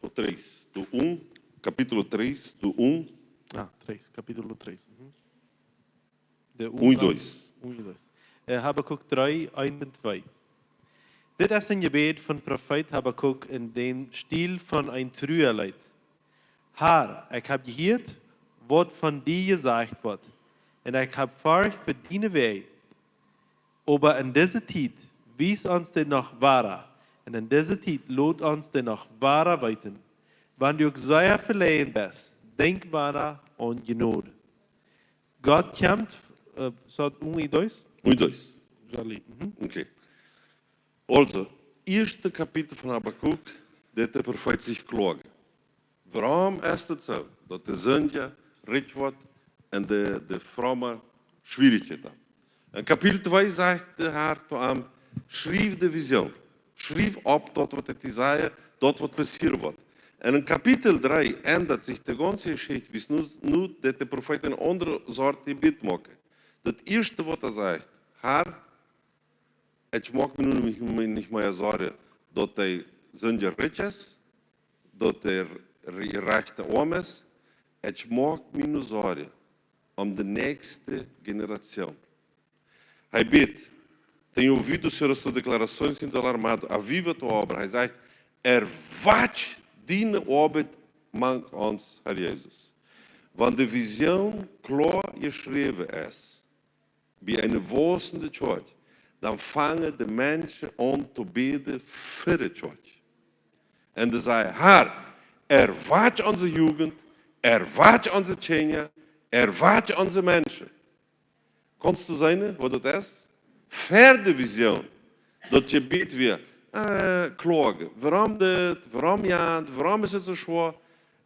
O três, do um, capítulo três, do um. Ah, três, capítulo três. Uhum. De um e dois. Um e dois. Eh, Habacuc drei, eins und zwei. Dit es een jebäd von Profeet Habacuc en dän Stil von een Trualied. Har, ekj hab jehieet, waut von die jesajcht woat, un ekj hab Forcht fa diene Wäaj. Oba en dise Tiet wies ons dit noch wada, un en dise Tiet lot ons dit noch wada weeten. Wan du uk sea veläajen best, denkj wada aun Jnod. Gott kjemt eh, soo un i dois? Un i dois. Jali. Mhm. Okay. Also, ieeschte Kapitel von Habakuk, deit de Profeet sikj kloagen. Wuarom es daut soo, daut de Sindja rikj woat un de, de Fromme Schwierichkjeiten haft? En Kapitel twee sajcht de Har to am: Schriew de Vision. Schriew opp daut, waut ekj die saj, daut, waut passieren woat. En en Kapitel dree endat sikj de gaunze Jeschicht, wiels nu, nu deit de Profeet eene aundre Sort Jebäd moaken. Daut ieeschte, waut hee sajcht: Har, ekj moak mie nu nich, nich mea Sorjen, daut de Sindja rikj es, daut de re-, rajchte oam es. Ekj moak mie nu Sorjen om de näakjste Generation. Hee bät: Tenho ouvido, Senhor, a tua declaração, siendo alarmado. Aviva a tua obra. Hee sajcht: Erwatch diene Oabeit mank ons, Har Jesus. Wan de Vision kloa jeschräwen es, bie eene waussende Kjoakj, dan fangen de Menschen aun to bäden fa de Kjoakj. Un dee sajen: Har, erwatch onse Jugend, erwatch onse Kjinja, erwatch onse Menschen. Kaust du seenen, waut daut es? Ver de Vision, daut Jebäd wia, eh, kloagen: Wuarom dit? Wuarom jant? Wuarom es et soo schwoa?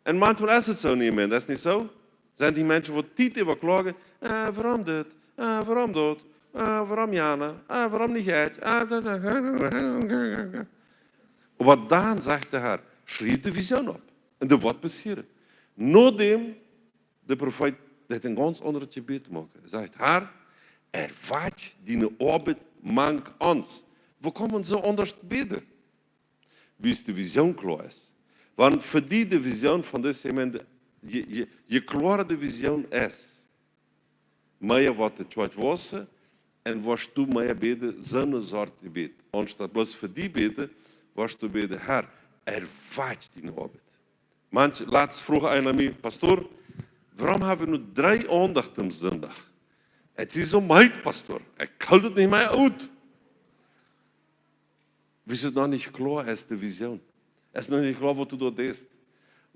Un maunchmol es et soo nich mea, es nich soo? Sent dee Menschen, waut Tiet äwa kloagen: Eh, wuarom dit? Eh, wuarom daut? Eh, wuarom jana? Eh, wuarom nich ekj? Eh, da, da, da. Oba dan sajcht de Har: Schriew de Vision opp. Un daut woat passieren. Nodäm de Profeet deit een gaunz aundret Jebäd moaken. Hee sajcht: Har, erwatch diene Oabeit mank ons. Woo kaun eena soo aundasch bäden? Wiels de Vision kloa es. Wan fa die de Vision von dise Jemeent, je, je, je kloara de Vision es, mea woat de Kjoakj wausen un woascht du mea bäden, soone Sort Jebäd. Aunstaut bloos fa die bäden, woascht du bäden: Har, erwatch diene Oabeit. Maunch, latst fruach eena mie: Pastor, wuarom hab wie nu dree Aundachten aum Sindach? Ekj sie soo meed, Pastor. Ekj hool et nich mea ut. Wiels et noch nich kloa es, de Vision. Es noch nich kloa, waut du doa deist.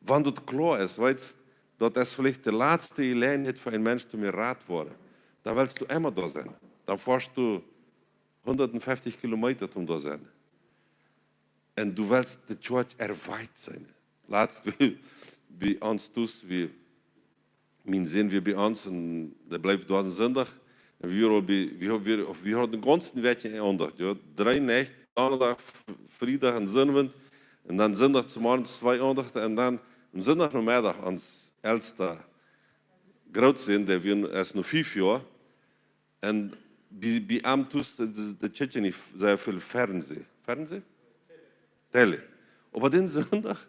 Wan daut kloa es, weetst, daut es veleicht de latste Jeläajenheit fa een Mensch, om jerat to woaren. Dan west du emma doa sennen. Dan foascht du hundatfeftich Kilometa, om doa sennen. Un du west de Kjoakj erweidt sennen. Latst bie, bie ons tus, wie, mien Sän wia bie ons un dee bleef doa een Sindach. Un wie wieren aul bie, wie, wie, wie hauden dän gaunzen Wäakj eene Aundacht, jo. Dree Nächt, Donnadach, F-, Friedach un Sindach. Un dan Sindach zemorjes twee Aundachten un dan aum Sindach Nomeddach ons elsta Grootsän, dee wia, es nu fief Joa. Un bie, bie am tus, daut, daut, daut kjikjt nich soo väl Fernseh. Fernseh? Tele. Oba dän Sindach,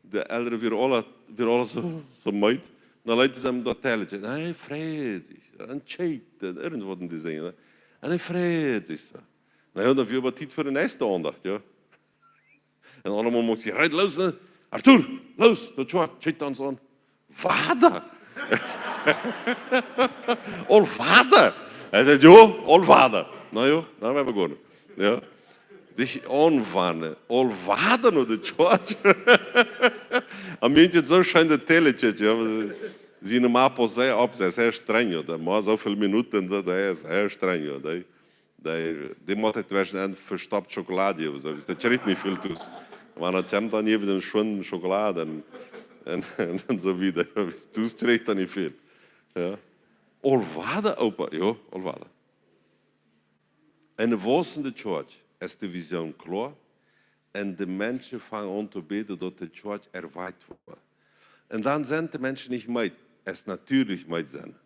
de Elren wieren aule, wieren aule soo, soo meed. Dan leeten see am daut Tele kjikjen. Un hee freid sikj. Un kjikjt, un irjentwaut en dee Dinja, nä? Un hee freid sikj soo. Na jo, dan wia oba Tiet fa de näakjste Aundacht, jo. Un aulmol mott ekj: Reit, loos, nä? Arthur, loos, daut Kjoakj, kjikjt ons aun. Wada? Aul wada? Hee säd: Jo, aul wada. Na jo, dan woa wie gonen. Jo. Sikj aunwanen. Aul wada no de Kjoakj. Am Enj soo scheen daut Tele kjikjt, jo. Siene Mama es sea opp, see es sea strenj, jo. Dee mott soo väl Minuten, soo, dee es sea strenj, jo. Dee Dee, dee mott tweschen en vestopte Schokolad jäwen, soo, wiels dee kjricht nich väl tus. Oba daut kjemt dan äwa dän Schwund Schokolad un, un, un soo wieda. Tus kjricht hee nich väl. Jo. Aul wada, Opa? Jo, aul wada. Enne waussende Kjoakj es de Vision kloa. Un de Menschen fangen aun to bäden, daut de Kjoakj erweidt woat. Un dan sent de Menschen nich meed, es natieedlich meed sennen.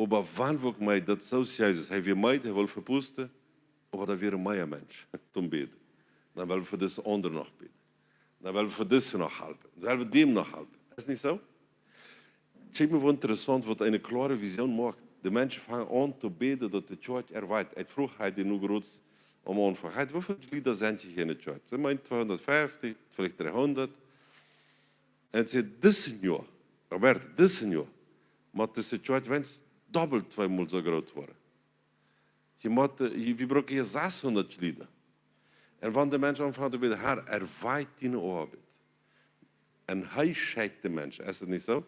Oba wan wie uk meed, daut soo aus Jesus, hee wia meed, hee wull vepusten, oba doa wieren mea Menschen toom bäden. Dan well wie fa dise aundre noch bäden. Dan well wie fa dise noch halpen. Dan well wie däm noch halpen. Es nich soo? Kjikj mol, woo interessaunt, waut eene kloare Vision moakt. De Menschen fangen aun to bäden, daut de Kjoakj erweidt. Ekj fruach hee, dee nu groots aum Aunfank. Hee: Woo väl Jlieda sent hia enne Kjoakj? See meent tweehundatfeftich, veleicht dreehundat. Un hee säd: Dit Joa, Robert, dit Joa, mott dise Kjoakj weens dobbelt, tweemol soo groot woaren. Jie motten, jie, wie brucken hia sashundat Jlieda. Un wan de Menschen aunfangen to bäden: Har, erweidt diene Oabeit. Un hee schekjt de Menschen, es et nich soo?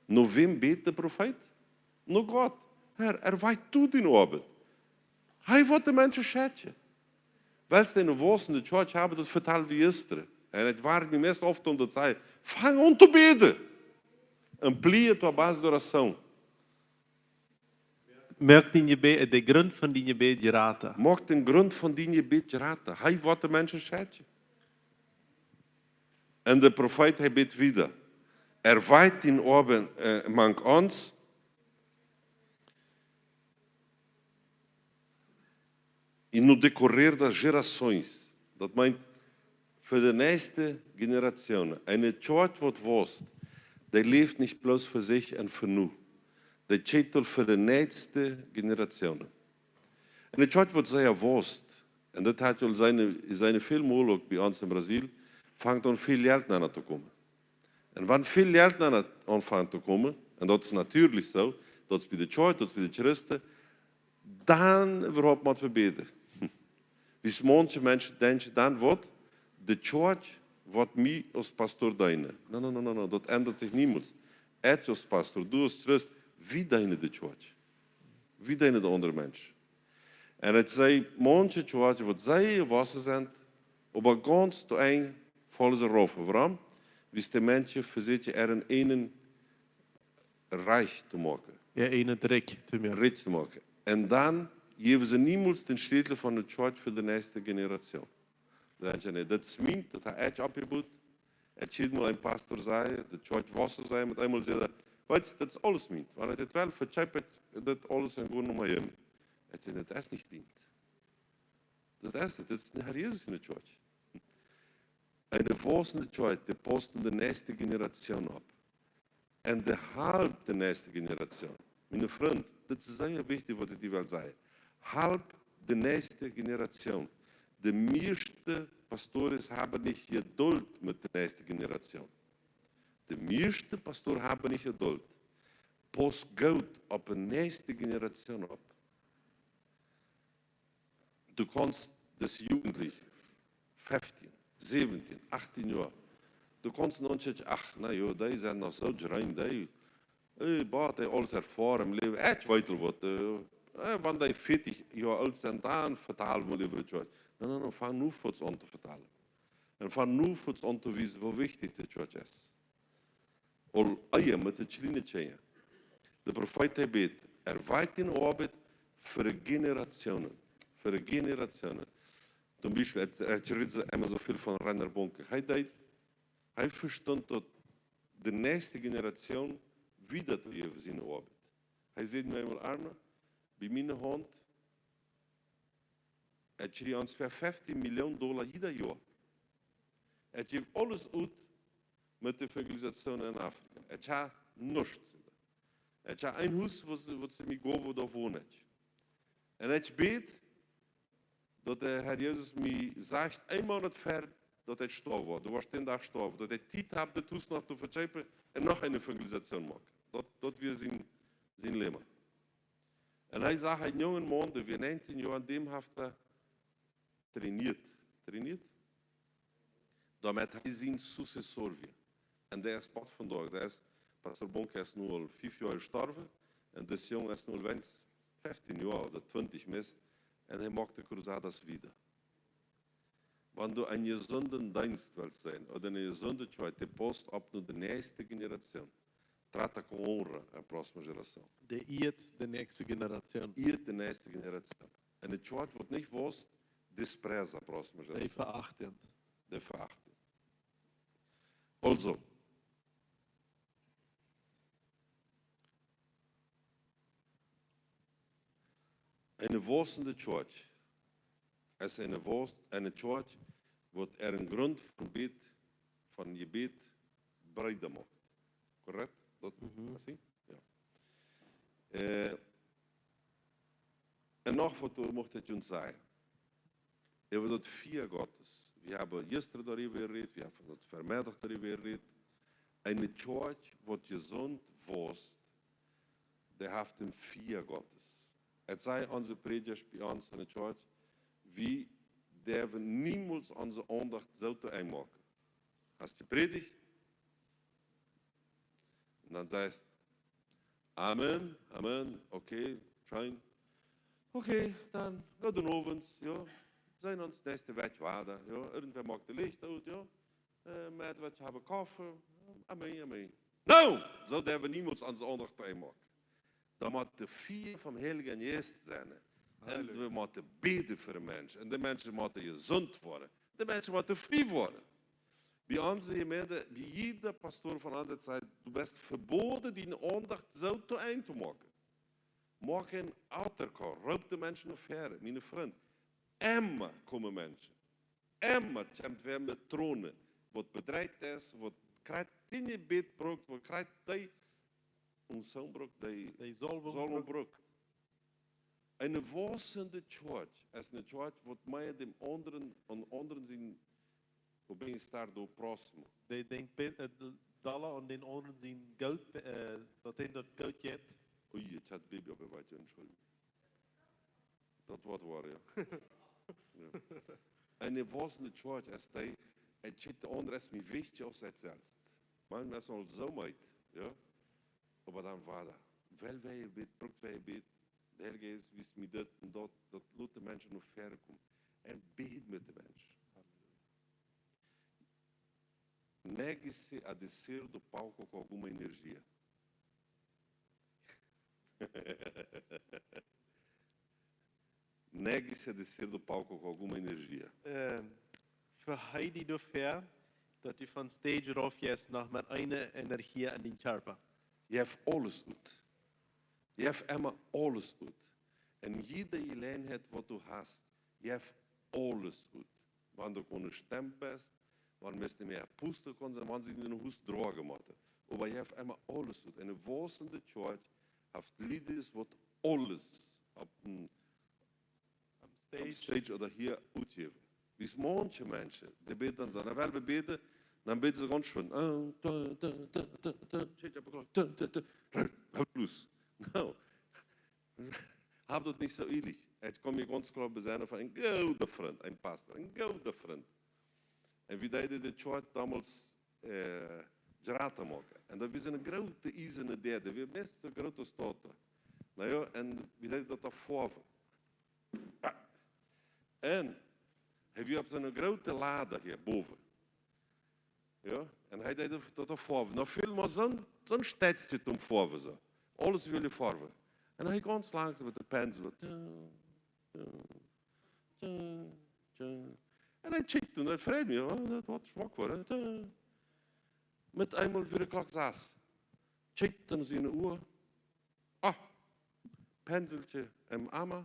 No wäm bät de Profeet? No Gott. Herr, erweicht du diene Oabeit. Hee woat de Menschen schekjen. Wiels dee eene wausende Kjoakj haben, daut vetald wie jistren. Un et wia mie meist oft om daut to sajen, fang aun to bäden. Emplee tu base de oración. Moak dien Jebäd, de Grunt von dien Jebäd jrata. Moak dän Grunt von dien Jebäd jrata. Hee woat de Menschen schekjen. Un de Profeet, hee bät wieda. Erweicht diene Oabeit äh, mank ons. E não decorrer das gerações. Daut meent, fa de näakjste Generation. Eene Kjoakj waut wausst, dee läft nich bloos fa sikj un fa nu. Dee kjikjt aul fa de näakjste Generation. Eene Kjoakj waut sea wausst, un daut haft aul siene, siene väl Mol uk bie ons en Brasil, fangt aun väl Jelt nenn to komen. Un wan väl Jelt nenn aunfangt to komen, un daut es natieedlich soo, daut es bie de Kjoakj, daut es bie de Christen, dan äwahaupt mott wie bäden. Wiels manche Menschen denkjen dan, waut, de Kjoakj woat mie aus Pastor deenen. No, no, no, no, no, daut endat sikj niemols. Ekj aus Pastor, du aus Christ, wie deenen de Kjoakj. Wie deenen de aundre Menschen. Un et sent manche Kjoakjen, waut sea jewossen sent, oba gaunz to Enj faulen see rauf. Wuarom? Wiels de Menschen vesieekjen äa eenen Rikj to moaken. Ja, een Rikj to moaken. Rikj to moaken. Un dan jäwen see niemols dän Schlietel von de Kjoakj fa de näakjste Generation. Dan denkjen see, nä, daut es mient, daut hab ekj oppjebut. Ekj hieed mol een Pastor sajen, de Kjoakj waussen, sajen, met eemol säd hee, weetst, daut es aules mient. Wan ekj daut well, vekjeep ekj daut aules un go no Miami. Ekj säd, daut es nich dient. Daut es nich, daut es een Herr Jesus siene Kjoakj. Eene waussende Kjoakj, dee pausst en de näakjste Generation opp. Un dee halpt de näakjste Generation. Miene Frind, dit es sea wichtich, waut ekj die well sajen. Halpt de näakjste Generation. De mieeschte Pastores haben nich Jeduld met de näakjste Generation. De mieeschte Pastor haben nich Jeduld. Pauss goot opp de näakjste Generation opp. Du kaust, daut Jugendliche, feftieen, säwentieen, achtieen Joa, du kaust noch nich, ach, na jo, dee sent noch soo jreen, dee, äh, boah, dee aules erfoaren em Läwen, ekj weet aul waut, äh, äh, wan dee vieetich Joa oolt sent, dan vetal wie mol äwa de Kjoakj. No, no, no, fang nu fuaz aun to vetalen. Un fang nu fuaz aun to wiesen, woo wichtich de Kjoakj es. Aul ea met de kjliene Kjinja. De Profeet, hee bät, erweicht diene Oabeit fa Generationen. Fa Generationen. Toom Biespel, ekj, ekj räd soo emma soo väl von Reinhard Bonnke. Hee deed, hee vestunt daut de näakjste Generation wieda to jäwen siene Oabeit. Hee säd mie eemol, Arne, bie miene Haunt, ekj kjrie onjefäa feftieen Million Dolla jieda Joa. Ekj jäw aules ut met de Evangelisation en Afrika. Ekj hab nuscht. Ekj hab een Hus, waut, waut see mie jeef, doa won ekj. Un ekj bäd, daut de Herr Jesus mie sajcht, een Moonat ver daut ekj stoawen woa, du woascht dän Dach stoawen, daut ekj Tiet hab, dit Hus noch to vekjeepen un noch eene Evangelisation moaken. Daut, daut wia sien, sien Lema. Un hee säd, een junga Maun, dee wia näajentieen Joa, un däm haft hee trainieet. Trainieet? Doamet hee sien Successor wia. Un dee es bat vondoag, dee es, Pastor Bonnke es nu aul fief Joa jestorwen, un dis Jung es nu aul weens feftieen Joa ooda twintich meist, un hee moakt de Cruzadas wieda. Wan du een jesunden Deenst west seenen, ooda eene jesunde Kjoakj, dee pausst opp no de näakjste Generation. Trata com honra a próxima geração. Dee ieet de näakjste Generation. Ieet de näakjste Generation. Un de Kjoakj, waut nich wausst, despreza a próxima geração. Dee veacht an. Dee veacht an. Aulsoo, eene waussende Kjoakj es eene waus-, eene Kjoakj, waut äaren Grunt von Bäd, von Jebäd breeda moakt. Korrekt? Daut, Mhm. Así? Jo. Äh, un noch waut, doa mucht ekj junt sajen. Äwa daut Fia Gottes. Wie haben jistren doaräwa jerät, wie haben daut Vemeddach doaräwa jerät. Eene Kjoakj, waut jesunt wausst, dee haft een Fia Gottes. Et sent onse Prädjasch bie ons enne Kjoakj, wie däwen niemols onse Aundacht soo to Enj moaken. Hast jeprädicht? Un dan sajchst, Amen, amen. Okay, scheen. Okay, dan goot dan owens, jo. Seenen ons näakjste Wäakj wada, jo. Irjentwäa moakt de Licht ut, jo. Äh, met waut haben Koffe. Amen, amen. No! Soo daut wie niemols onse Aundacht doa moaken. Daut mott de Fia vom Heiljen Jeist sennen. Un Halleluja. Wie motten bäden fa de Menschen. Un de Menschen motten jesunt woaren. De Menschen motten frie woaren. Bie onse Jemeent, bie jieda Pastor von onse Sied, du best vebooden, diene Aundacht soo to Enj to moaken. Moak een Altar Call, roop de Menschen no väaren, miene Frind. Emma komen Menschen. Emma kjemt wäa met Tronen, waut bedreit es, waut krakjt dien Jebäd brukt, waut krakjt dee Unzeen brukt, dee Dee Salwunk Salwunk brukt. Brukt. Eene wausende Church es eene Church, waut mea däm aundren, aun aundren sien, woo bie een Star do próximo. Dee denkjt be-, äh, dolla aun dän aundren sien Goot, äh, daut dän daut goot jeit. Ui, jetzt hat Baby opp de Weite, Entschuldigung. Daut Wort wia, jo. Jo. Eene wausende Church es dee, et schiet de aundre es mie wichtja aus et selfst. Maunchmol es eena aul soo meed, jo. Oba dan wada. Well wäa bät, brukt wäa bät. De Heilje Jeist wiest mie dit un daut, daut lot de Menschen no väaren komen. Un bäd met de Menschen. Négese a decir do palco com alguma energia. Négese a decir do palco com alguma energia. Äh, veheit die doafäa, daut du von Stage rauf jeist, noch met eene Energie aun dän Kjarpa. Jeff aules ut. Jeff emma aules ut. Un jiede Jeläajenheit, waut du hast, jeff aules ut. Wan du onen Stemm best, wan du nich mea pusten kaust, wan see en Hus droagen motten. Oba jeff emma aules ut. Eene wausende Church haft Leaders, waut aules opp een Opp Stage. Opp Stage ooda hia utjäwen. Wiels maunche Menschen, dee bäden dan soo, na, well wie bäden, dan bäden see gaunz schwind. Ah, da, da, da, da, da, check up, da, da, da, da, da, los. No. Hab daut nich soo ieelich. Ekj kaun mie gaunz kloa besennen von een gooden Frint, een Pastor, een gooden Frint. Un wie deeden de Church domols, äh, jrata moaken. Un daut wia soone groote iesane Däa, dee wia meist soo groot aus daut. Na jo, un wie deeden daut doa foawen. Un hee wia opp soone groote Lada hia bowen. Jo, un hee deed daut doa foawen. Noch väl mea soon, soon Stetskje toom foawen soo. Aules wia foawen. Un hee gaunz langsom met de Pensel. Tja, tja, tja, tja. Un hee kjikjt un daut freid mie, oh, daut woat schmock woaren. Tja. Met eemol wia de Klock sas. Kjikjt en siene Uhr. Ah, Penselkje em Ama,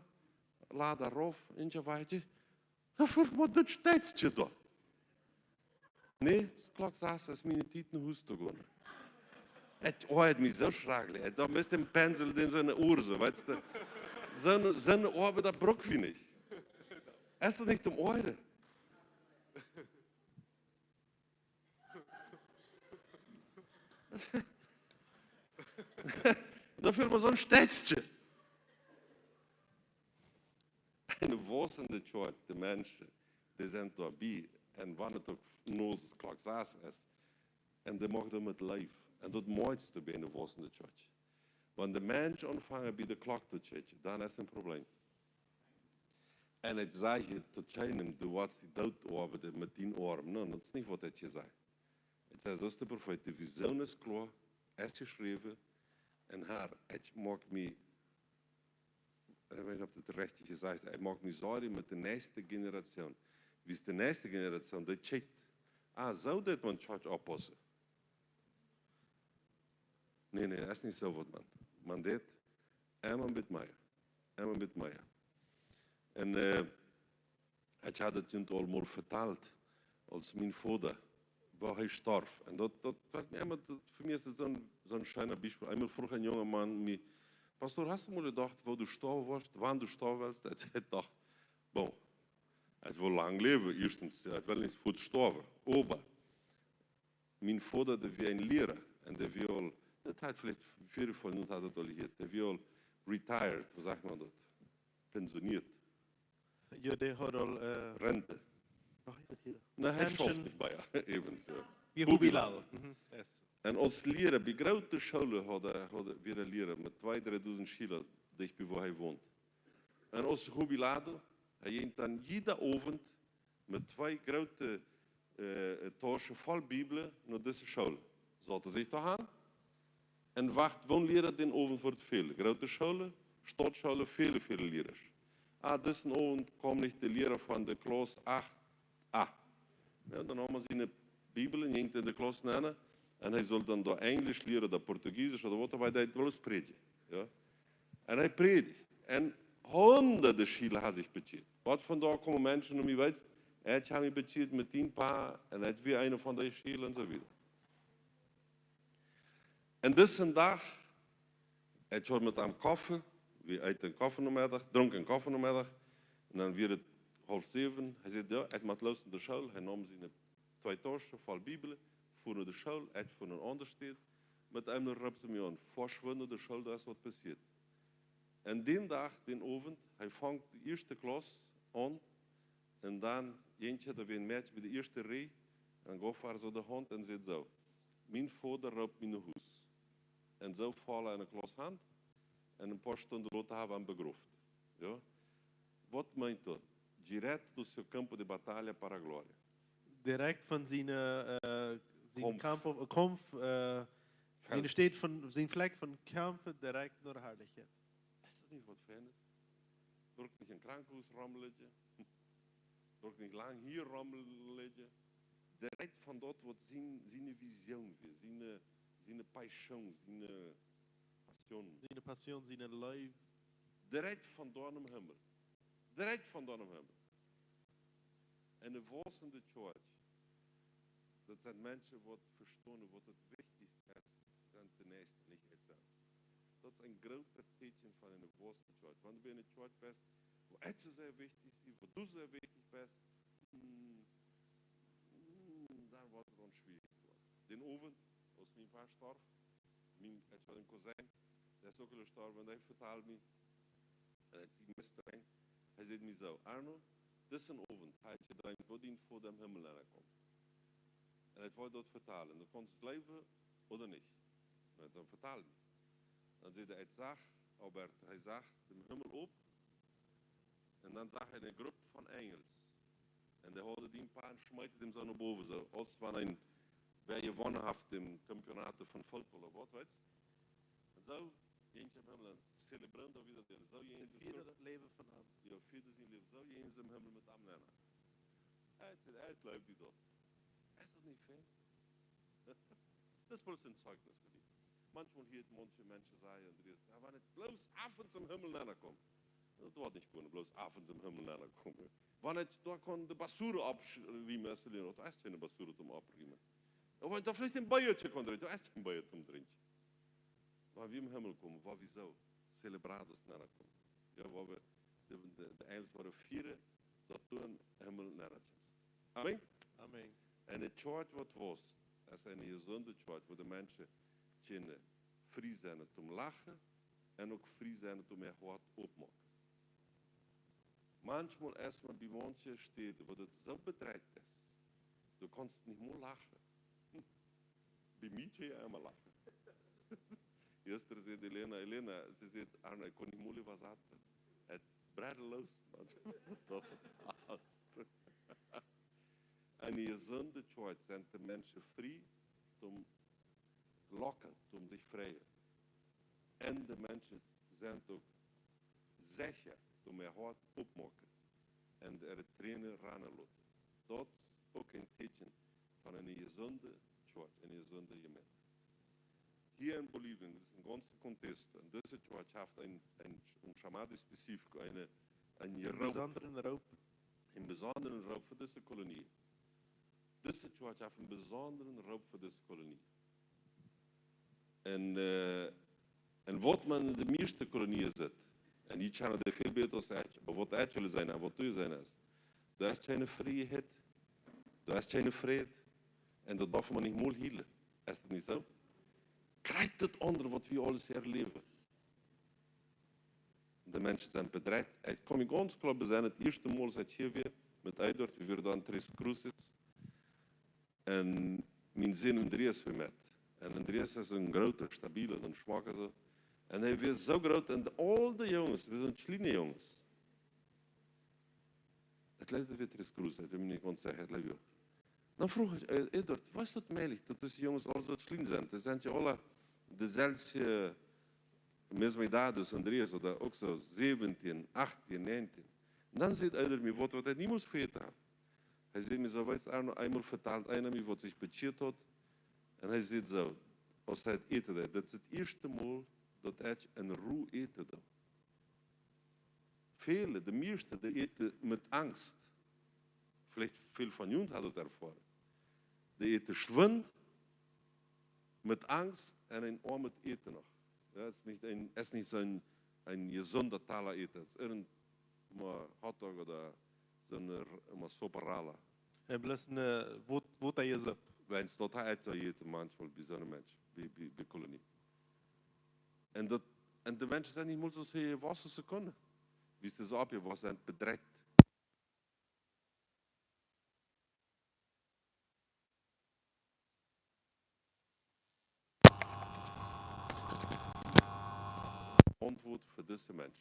Lada rauf, un soo wieda. Doa fält mie daut Stetskje doa. Nä, Klock sas es miene Tiet no Hus to gonen. Ekj oajad mie soo schrakjlich. Ekj docht, met dän Pensel, dän soone Uhr soo, weetst du. Soone, soone Oabeit, daut bruck wie nich. Es daut nich toom oajren? Doa fält mie soon Stetskje. Eene wausende Church, de Menschen, dee sent doabie. Un wan et uk no Klock sas es. Un dee moakt daut met Leew. Un daut mott bie eene wausende Church. Wan de Menschen aunfangen bie de Klock to kjikjen, dan es een Problem. Un ekj saj to kjeenem, du woascht die doot oabeiden met dien Oarm. No, daut es nich waut ekj hia saj. Ekj saj, soo aus de Profeet, de Visioon es kloa, es jeschräwen. Un Herr, ekj moak mie, ekj weet nich, auf daut rajcht es, ekj moak mie Sorjen met de näakjste Generation. Wiels de näakjste Generation, dee kjikjt, ah, soo deit maun Church oppaussen. Nä, nä, daut es nich soo waut maun, maun deit. Emma met mea. Emma met mea. Un, äh, ekj haud daut junt aul mol vetalt, aus mien Voda, woo hee storf. Un daut, daut, waut mie emma, daut, fa mie es daut soon, soon scheenet Biespel. Eemol fruach een junga Maun mie: "Pastor, hast du mol jedocht, woo du stoawen woascht, wan du stoawen wellst?" Ekj docht, bon, ekj well lang läwen, ieeschtens, jo, ekj well nich fuaz stoawen. Oba mien Voda, dee wia een Liera, un dee wia aul, daut haft veleicht väl von junt haft daut aul jehieet, dee wia aul retired, woo sajcht maun daut? Pensioneet. Jo, dee haud aul, äh, Rente. Noch eent hia. Na, hee schauft nich mea, äwent, jo. Wie Jubilar. Jubilar. Mhm, yes. Un aus Liera, bie groote Schoolen haud hee, haud hee wia een Liera met twee, dreedusent Schiela, dicht bie wua hee wond. Un aus jubilado, hee jinkj dan jieda Owent met twee groote äh, Tauschen voll Bibeln no dise School. Saut hee sikj doa han un wacht, woo een Liera dän Owent wudd fälen. Groote Schoolen, Stautscholen, väle, väle Liera. Ah, disen Owent kjemt nich de Liera von de Klauss acht a. Jo, dan neem hee siene Bibel un jinkj en de Klauss nenn. Un hee sull dan doa Enjlisch lieren, ooda Portugiesisch, ooda waut, oba hee deed bloos prädjen. Jo? Un hee prädicht. Un hundade Schiela haben sikj bekjieet. Waut von doa komen Menschen no mie, weetst, ekj hab mie bekjieet met dien Pa, un ekj wia eena von dee Schiela un soo wieda. Un disen Dach, ekj haud met am Koffe, wie eeten Koffe Nomeddach, drunken Koffe Nomeddach, un dan wia et haulf säwen, hee säd, jo, ekj mott loos no de School, hee neem siene twee Tauschen voll Bibeln, fua no de School, ekj fua no eene aundre Staut, met eemol roopt see mie aun, foa schwind no de School, doa es waut passieet. Un dän Dach, dän Owent, hee funk de ieeschte Klauss aun, un dan jinkj hee doa wia een Mäakje bie de ieeschte Rieej, un jeef äa soo de Haunt un säd soo, mien Voda roopt mie no Hus. Un soo foll hee enne Klauss han, un een poa Stunden lota haben am begroft. Jo? Waut meent daut? Direto do seu campo de batalha para a glória. Direkt von siene, äh, sien Kaumf. Kaumf, äh, Kaumf, äh, Feld. Siene Staut von, sien Flakj von Kaumf direkt no de Harlichkjeit. Es daut nich waut Fienet? Brukt nich em Krankenhus romligjen. Brukt nich lang hia romligjen. Direkt von doa, waut sien, siene Vision wia, siene, siene Passion, siene Passion. Siene Passion, siene Leew. Direkt von doa em Himmel. Direkt von doa em Himmel. Eene waussende Kjoakj, daut sent Menschen, waut vestonen, waut daut Wichtichste es, sent de Näakjste, nich ekj selfst. Daut es een grootet Teakjen von eene waussende Kjoakj. Wan du bie eene Kjoakj best, wua ekj soo sea wichtich sie, wua du sea wichtich best, hm, hm, dan woat et dan schwierich woaren. Dän Owent, aus mien Pa storf, mien, ekj haud een Cousin, dee es uk aul jestorwen, un hee vetald mie, un ekj sie mist doarenn, hee säd mie soo, Arno, disen Owent hab ekj jedreemt, woo dien Voda em Himmel nenn kjemt. Un ekj wull daut vetalen, du kaust jleewen ooda nich. Un dan vetal mie. Dan säd hee, ekj sach, Albert, hee sach dän Himmel op, un dan sach hee eene Grupp von Enjels. Un dee hauden dän Pa un schmeeten dän soo no bowen, soo aus wan een, wäa jewonnen haft dän Campeonato von Football ooda waut, weetst? Un soo jinkj hee em Himmel un celebrando a vida dele. Soo jinkj hee, fieren daut Läwen von am. Jo, fieren sien Läwen. Soo jinkj hee em Himmel met am nenn. Hee säd, hee jleeft daut. Es daut nich fein? Daut es bloos een Zeugnis fa die. Maunchmol hieet maun Menschen sajen, Andreas, jo, wan ekj bloos af un to em Himmel nenn kom. Daut woat nich kjennen, bloos af un to em Himmel nenn komen. Wan ekj doa kaun de basura oppriemen, es doa nich, doa es kjeene basura toom oppriemen. Oba wan ekj doa veleicht een Bieekje kaun drinkjen, doa es kjeen Bia toom drinkjen. Wan wie em Himmel komen, woa wie soo celebrados nenn komen. Jo, woa wie de, de, de Enjels woaren fieren, daut du em Himmel nenn kjemst. Amen. Amen. Eene Kjoakj, waut wausst, es eene jesunde Kjoakj, wua de Menschen kjennen frie sennen toom lachen un uk frie sennen toom äa Hoat opmoaken. Maunchmol es maun bie maunche Städen, wua daut soo bedreit es, du kaust nich mol lachen. Bie mie kaust du emma lachen. Jistren säd Elena, Elena, see säd, Arno, ekj kaun nich mol äwa saten. Et breddelt loos, Maun. Daut es. Eene jesunde Kjoakj sent de Menschen frie toom locken, toom sikj freien. Un de Menschen sent uk secha toom äa Hoat opmoaken un äare Tränen rannen loten. Daut es uk een Teakjen von eene jesunde Kjoakj, eene jesunde Jemeent. Hia en Bolivien, daut es een gaunza Contexto, un dise Kjoakj haft een, een, een llamado específico, eene, een Roop. Besondren Roop. Een besondren Roop fa dise Kolonie. Dise Kjoakj haft een besondren Roop fa dise Kolonie. Un, äh, un waut maun en de mieeschte Kolonien sitt, un dee kjennen daut väl bäta aus ekj, oba waut ekj well sajen, un waut du sajen hast, doa es kjeene Frieheit, doa es kjeene Fräd, un daut darf maun nich mol hieren. Es daut nich soo? Krakjt daut aundre, waut wie aules erläwen. De Menschen sent bedreit. Ekj kaun mie gaunz kloa besennen, daut ieeschte Mol, aus ekj hia wia met Eduard, wie wieren doa en Tres Cruces. Un mien Sän Andreas wia met. Un Andreas es een groota, stabiela, een schmocka soo. Un hee wia soo groot un aul de Junges, wie sent kjliene Junges. Daut leet wia Tres Cruces, ekj well nich gaunz sajen, daut leet wia. Dan fruach ekj, äh, Eduard, woo es daut mäajlich, daut dise Junges aul soo kjlien sent? Dee sent jo aule deselwje misma Edad aus Andreas, ooda uk soo säwentieen, achtieen, nientieen. Un dan sajcht Eduard mie waut, waut hee niemols vejäten haft. Hee sajcht mie soo, weetst, Arno, eemol vetald eena mie, waut sikj bekjieet haud. Un hee sajcht soo, aus hee daut äten deed, daut es daut ieeschte Mol, daut ekj en Ru äten doo. Väle, de mieeschte, dee äten met Angst. Veleicht väl von junt haben daut erfoaren. Dee äten schwind, met Angst un een oamet Äten noch. Jo, et es nich een, et es nich soo een, een jesunda Tala Äten. Et es irjent mau Hotdog ooda soo een r-, mau Sopa Rala. Hee bloos een, äh, waut, waut hee es opp. Wan daut hee äten, manchmol bie soone Mensch, bie, bie, bie Kolonie. Un daut, un de Menschen sent nich mol soo sea jewossen, see kjennen. Wie es daut oppjewossen, sent bedreit. Auntwuat fa dise Mensch.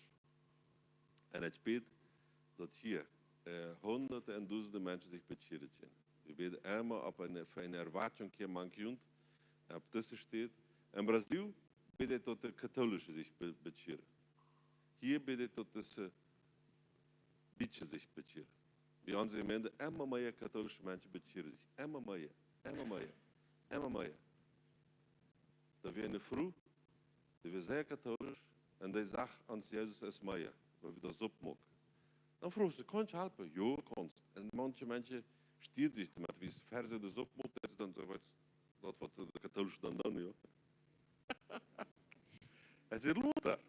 Un ekj bäd, daut hia, äh, hunderte un dusende Menschen sikj bekjieren kjennen. Wie bäden emma opp eene, fa eene Erwakjunk hia mank junt, opp dise Städ. En Brasil bäd ekj, daut de Katholische sikj be-, bekjieren. Hia bäd ekj, daut dise Dietsche sikj bekjieren. Bie ons Jemeent, emma mea katholische Menschen bekjieren sikj. Emma mea, emma mea, emma mea. Doa wia eene Fru, dee wia sea katholisch, un dee sach ons Jesus es mea, woo wie daut Supp moaken. Dan fruach see: "Kaun ekj halpen?" "Jo, kaust." Un manche Menschen stieeden sikj doamet, wiels ea de Supp moakt, daut see dan soo waut, daut waut de Katholische dan doonen, jo. Hee säd: "Lothar,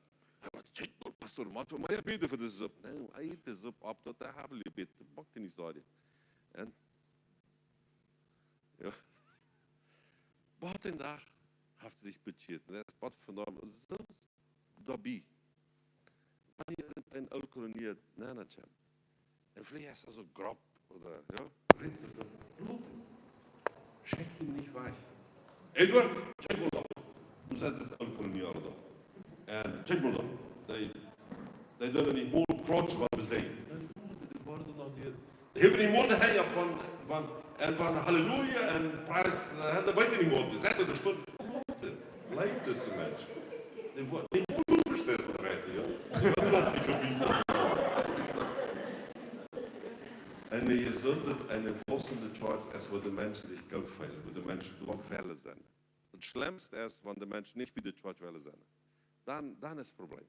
jo, waut, kjikj mol, Pastor, mott wie mea bäden fa dise Supp." "Nä, ekj äte dise Supp opp, daut hab ekj lieb, moak die nich Sorjen." Un, jo. Bat dän Dach haft see sikj bekjieet. Un daut es bat vondoag soo doabie. Wan hia een Ooltkolonia nenn kjemt, un veleicht es hee soo grob, ooda, jo, rät soo grob. Lothar, schekj am nich wajch. Eduard, kjikj mol doa. Du sajchst, daut es Ooltkolonia, ooda? Un kjikj mol doa. Dee, dee doonen nich mol klautschen, waut wie sajen. Un Lothar, dee woaren noch nich. Dee haben nich mol de Henj opp von, von, un von Halleluja un Pries, äh, dee weeten nich mol, dee sent doa stonen. Lothar, leew dise Menschen. Dee woaren nich mol, du vesteist waut rät, jo? Dee woaren nich vebiestat. Eene jesunde, eene wossende Kjoakj es, wua de Menschen sikj goot feelen, wua de Menschen doa wellen sennen. Daut schlemmste es, wan de Menschen nich bie de Kjoakj wellen sennen. Dan, dan es daut Problem.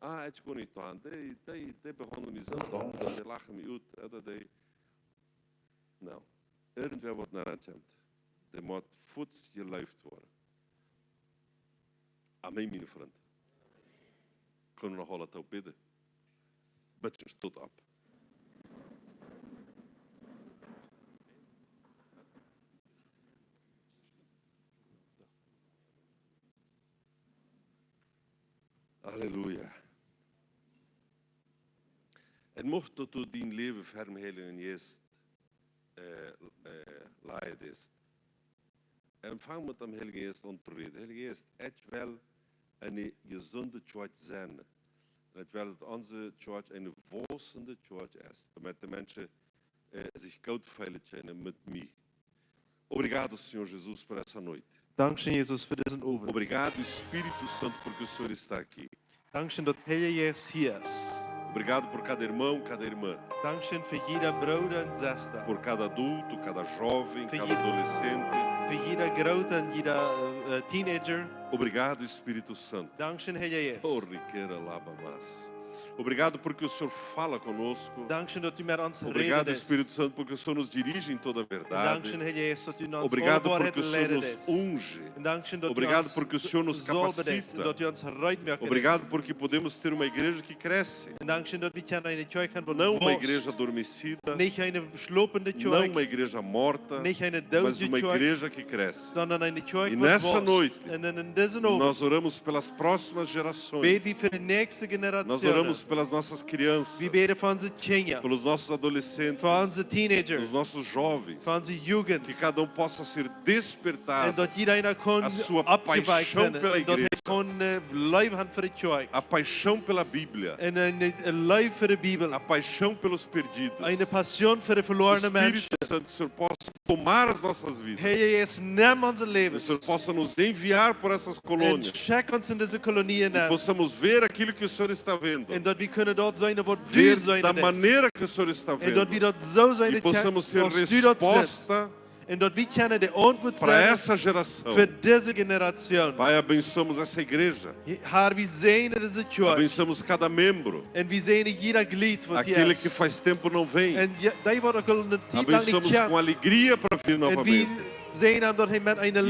Ah, ekj kaun nich doa han. Dee, dee, dee behaundlen mie soo domm, dee lachen mie ut, ooda dee, nu, irjentwäa waut nenn kjemt, dee mott fuaz jeleeft woaren. Amen, miene Frind. Kjenn wie noch aula toop bäden? Bätje, stot opp. Halleluja. Un mucht daut du dien Läwen ver dän Heiljen Jeist, äh, äh, lajen deist. Un fang met dän Heiljen Jeist aun to räden. Heilja Jeist, ekj well eene jesunde Kjoakj sennen. Un ekj well, daut onse Kjoakj eene wossende Kjoakj es, doamet de Menschen, äh, sikj goot feelen kjennen met mie. Obrigado, Senhor Jesus, por essa noite. Dankscheen, Jesus, fa disen Owent. Obrigado, Espírito Santo, porque o Senhor está aqui. Dankscheen, daut de Heilja Jeist hia es. Obrigado por cada irmão, cada irmã. Dankscheen fa jieda Brooda un Sesta. Por cada adulto, cada jovem, cada adolescente. Fa jieda Groota un jieda, äh, Teenager. Obrigado, Espírito Santo. Dankscheen, Heilja Jeist. Oh, riqueira laba mas. Obrigado porque o Senhor fala conosco. Dankscheen, daut du met ons räden deist. Obrigado, Espírito Santo, porque o Senhor nos dirige em toda a verdade. Dankscheen, Heilja Jeist, daut du ons aule Woarheit leiden deist. Obrigado porque o Senhor nos unge. Un dankscheen, daut du ons saulwen deist un daut du ons reed moaken deist. Obrigado porque o Senhor nos capacita. Obrigado porque podemos ter uma igreja que cresce. Un dankscheen, daut wie kjennen eene Kjoakj han, waut wauss. Não uma igreja adormecida, nich eene schlopende Kjoakj. Não uma igreja morta, mas uma igreja que cresce. Nich eene doodje Kjoakj, sonda eene Kjoakj, waut wauss. E nessa noite, un en, en disen Owent, nós oramos pelas próximas gerações. Bäd wie fa de näakjste Generation. Nós oramos Oramos pelas nossas crianças, Wie bäden fa onse Kjinja, pelos nossos adolescentes, fa onse Teenager, pelos nossos jovens, fa onse Jugend. Que cada um possa ser despertado, Un daut jieda eena kaun a sua oppjewakt paixão sennen, pela un daut hee igreja, kaun, äh, Leew haben fa de Kjoakj. A paixão pela Bíblia, Un eene, eene Leew fa de Bibel. A paixão pelos perdidos. Eene Passion fa de O velorne Espírito Menschen. Santo, que o Senhor possa tomar as nossas vidas. Herr Jesus, nemm onse Läwes. Que o Senhor possa nos enviar por essas Un colônias. Schekj ons en dise Kolonien nenn. E possamos ver aquilo que o Senhor está vendo. Un daut wie kjennen daut seenen, waut du seenen deist. Ver da maneira que o Senhor está vendo. Un daut wie daut soo seenen, E possamos ser aus du daut siehst. Resposta Un daut wie kjennen de Auntwuat sennen fa dise Generazion. Para essa geração. Pai, abençoamos essa igreja. Herr, wie säajnen dise Kjoakj. Abençoamos cada membro. Un wie säajnen jieda Glied waut hia es. Aquele que faz tempo não vem. Un je-, dee waut uk aul eene Tiet lang nich kjemt. Abençoamos com alegria para vir novamente. Un wie säajnen am daut hee met eene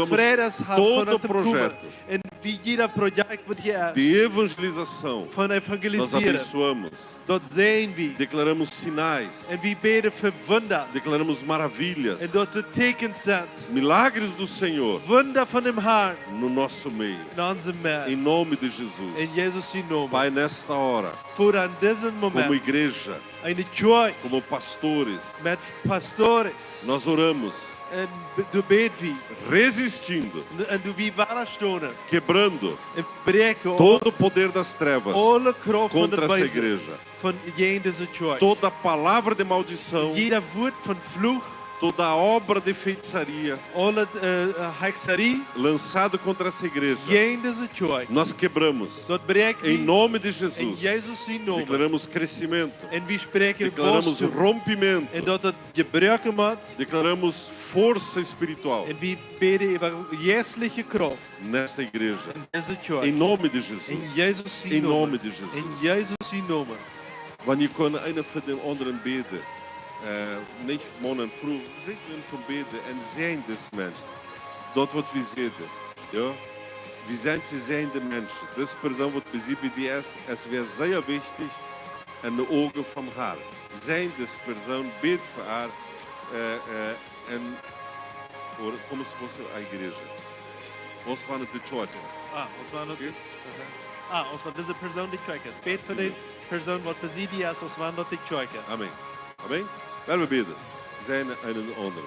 Freid haft, von aun to komen. E abençoamos todo o projeto. Un wie jieda Projekt waut hia es. De evangelização. Von evangelisieren. Nós abençoamos. Daut säajnen wie. Declaramos sinais. Un wie bäden fa Wunda. Declaramos maravilhas. Un daut doa Tieekjens sent. Milagres do Senhor. Wunda von däm Herrn. No nosso meio. En onse Medd. Em nome de Jesus. En Jesus sien Nomen. Pai, nesta hora. Voda, en disen Moment. Como igreja. Eene Kjoakj. Como pastores. Met Pastores. Nós oramos. Un b-, doa bäd wie. Resistindo. Un, un doa wie wadastonen. Quebrando. Un bräakjen. Todo o poder das trevas. Aule Krauft von daut Beese. Contra essa igreja. Von jäajen dise Kjoakj. Toda palavra de maldição. Jieda Wuat von Fluch. Toda obra de feitiçaria. Aule, äh, äh, Hexerie. Lançado contra essa igreja. Jäajen dise Kjoakj. Nós quebramos. Daut bräakj wie. Em nome de Jesus. En Jesus sien Nomen. Declaramos crescimento. Un wie spräakjen Wausstum. Declaramos rompimento. Un daut daut jebroaken woat. Declaramos força espiritual. Un wie bäden äwa jeistliche Krauft. Nesta igreja. En dise Kjoakj. Em nome de Jesus. En Jesus sien Nomen. Em nome de Jesus. En Jesus sien Nomen. Wan jie kjennen eena fa dän aundren bäden, äh, nich Mana un Frues, sikj toom bäden un säajnen disen Mensch. Daut waut wie säden, jo? Wie sent jesäajende Menschen. Dise Persoon waut bie sie bie die es, es wia sea wichtich en de Uagen vom Herrn. Säajn dise Persoon, bäd fa äa, äh, äh, un, ooda como se fosse a igreja. Aus wan et de Kjoakj es. Ah, aus wan et, Okay? aha. Ah, aus wan dise Persoon de Kjoakj es. Bäd fa Sim. de Persoon waut bie sie die es, aus wan daut de Kjoakj es. Amém. Amém? Wan wie bäden, säajnen eenen dän aundren.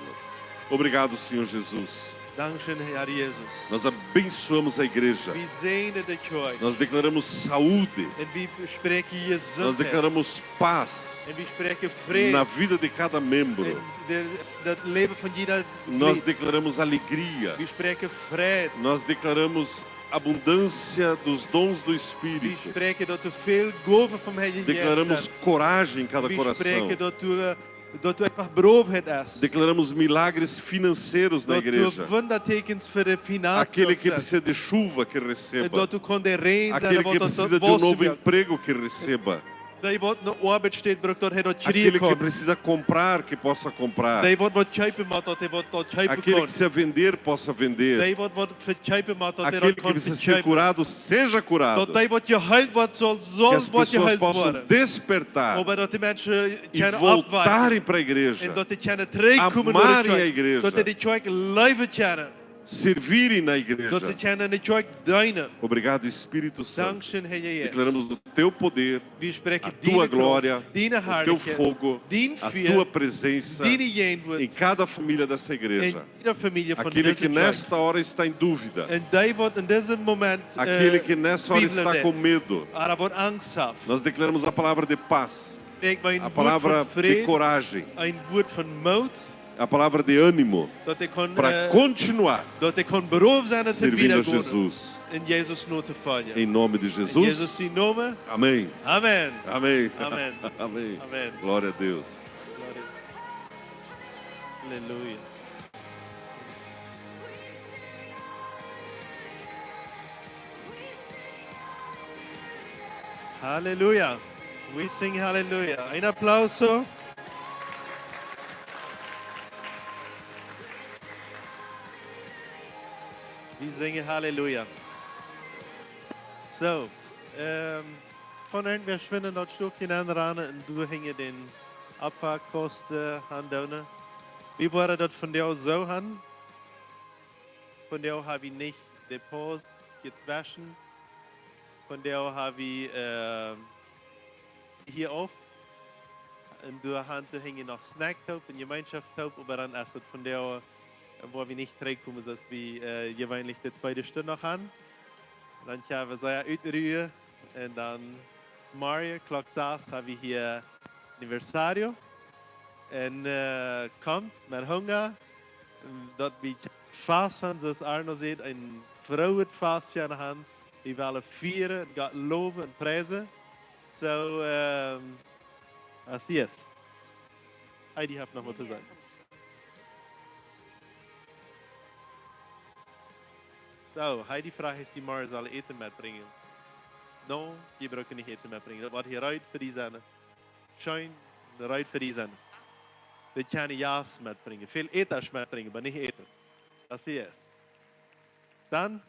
Obrigado, Senhor Jesus. Dankscheen, Herr Jesus. Nós abençoamos a igreja. Wie säajnen de Kjoakj. Nós declaramos saúde. Un wie spräakjen Jesuntheit. Nós declaramos paz. Un wie spräakjen Fräd. Na vida de cada membro. En de, daut Läwen von jieda Nós Glied. Declaramos alegria. Wie spräakjen Freid. Nós declaramos abundância dos dons do Wie Espírito. Spräakjen daut doa väl Gowen vom Heiljen Jeist sent. Declaramos coragem em cada coração. Wie spräakjen daut doa, daut doa eefach Brovheit es. Declaramos milagres financeiros na igreja. Daut doa Wundatieekjens fa de Finanzen sent. Aquele que precisa de chuva, que receba. Un daut doa kaun de Räajen sennen, Aquele que precisa de um novo emprego, que receba. Dee waut eene Oabeitsstäd brukt, daut hee daut kjrieen kaun. Aquele que precisa comprar, que possa comprar. Dee waut waut kjeepen mott, daut hee waut daut kjeepen kaun. Aquele que precisa vender, possa vender. Dee waut waut vekjeepen mott, daut hee daut kaun vekjeepen. Aquele que precisa ser curado, seja curado. Daut dee waut jeheelt woat, saul, saul jeheelt woaren. Que as pessoas possam despertar Oba daut de Menschen e kjennen oppwaken. Voltarem para a igreja. Un daut dee kjennen trigjkomen no de Kjoakj. Amarem a igreja. Daut dee de Kjoakj leewen kjennen. Servirem na igreja. Daut see kjennen de Kjoakj deenen. Obrigado, Espírito Santo. Dankscheen, Herr Jesus. Declaramos o teu poder, Wie spräakjen a tua glória, o teu fogo, a tua presença em cada família dessa igreja. Aquele que nesta hora está em dúvida. Un dee waut en disen Moment, äh, Aquele que nesta hora está com medo. Ooda waut Angst haft. Nós declaramos a palavra de paz. Spräakj wie een Wuat von Fräd, A palavra de coragem. Een Wuat von Moot. A palavra de ânimo para continuar servindo Jesus. Daut hee kaun, äh, daut hee kaun berooft sennen, daut hee wieda kaun en Jesus notofoljen. Em nome de Jesus. En Jesus sien Nomen. Amém. Amen. Amém. Amen. Amém. Amen. Glória a Deus. Glória. Halleluja. Halleluja. We sing Halleluja. Un Applaus. Wie singen Halleluja. Soo, ähm, kaun irjentwäa schwind daut Stoffje aunranen un doa hinjen dän Opfakaust aundoonen? Wie woaren daut vondoag soo haben? Vondoag hab wie nich de Paus jetwischen. Vondoag ha wie, äh, hia auf. Un doa han wie hia noch Snack toop un Jemeenschoft toop, oba dan es daut vondoag, äh, woa wie nich trigjkomen, soo aus wie, äh, jeweenlich de tweede Stund noch han. Dan kjenn wie sea utruen. Un dan morjen Klock sas ha wie hia Aniversario. Un, äh, komt met Hunga. Daut wie Fast han, soo aus Arno sajcht, een frooet Fast kjennen han. Wie wellen fieren, Gott lowen un priesen. Soo, ähm, así es. Heidi haft noch waut to sajen. Soo, Heidi fruach, aus jie morjen sellen Äten metbrinjen. No, jie brucken nich Äten metbrinjen. Daut woat hia reed fa die sennen. Scheen reed fa die sennen. Dee kjennen Jast metbrinjen. Väl Äten metbrinjen, oba nich Äten. Así es. Dan,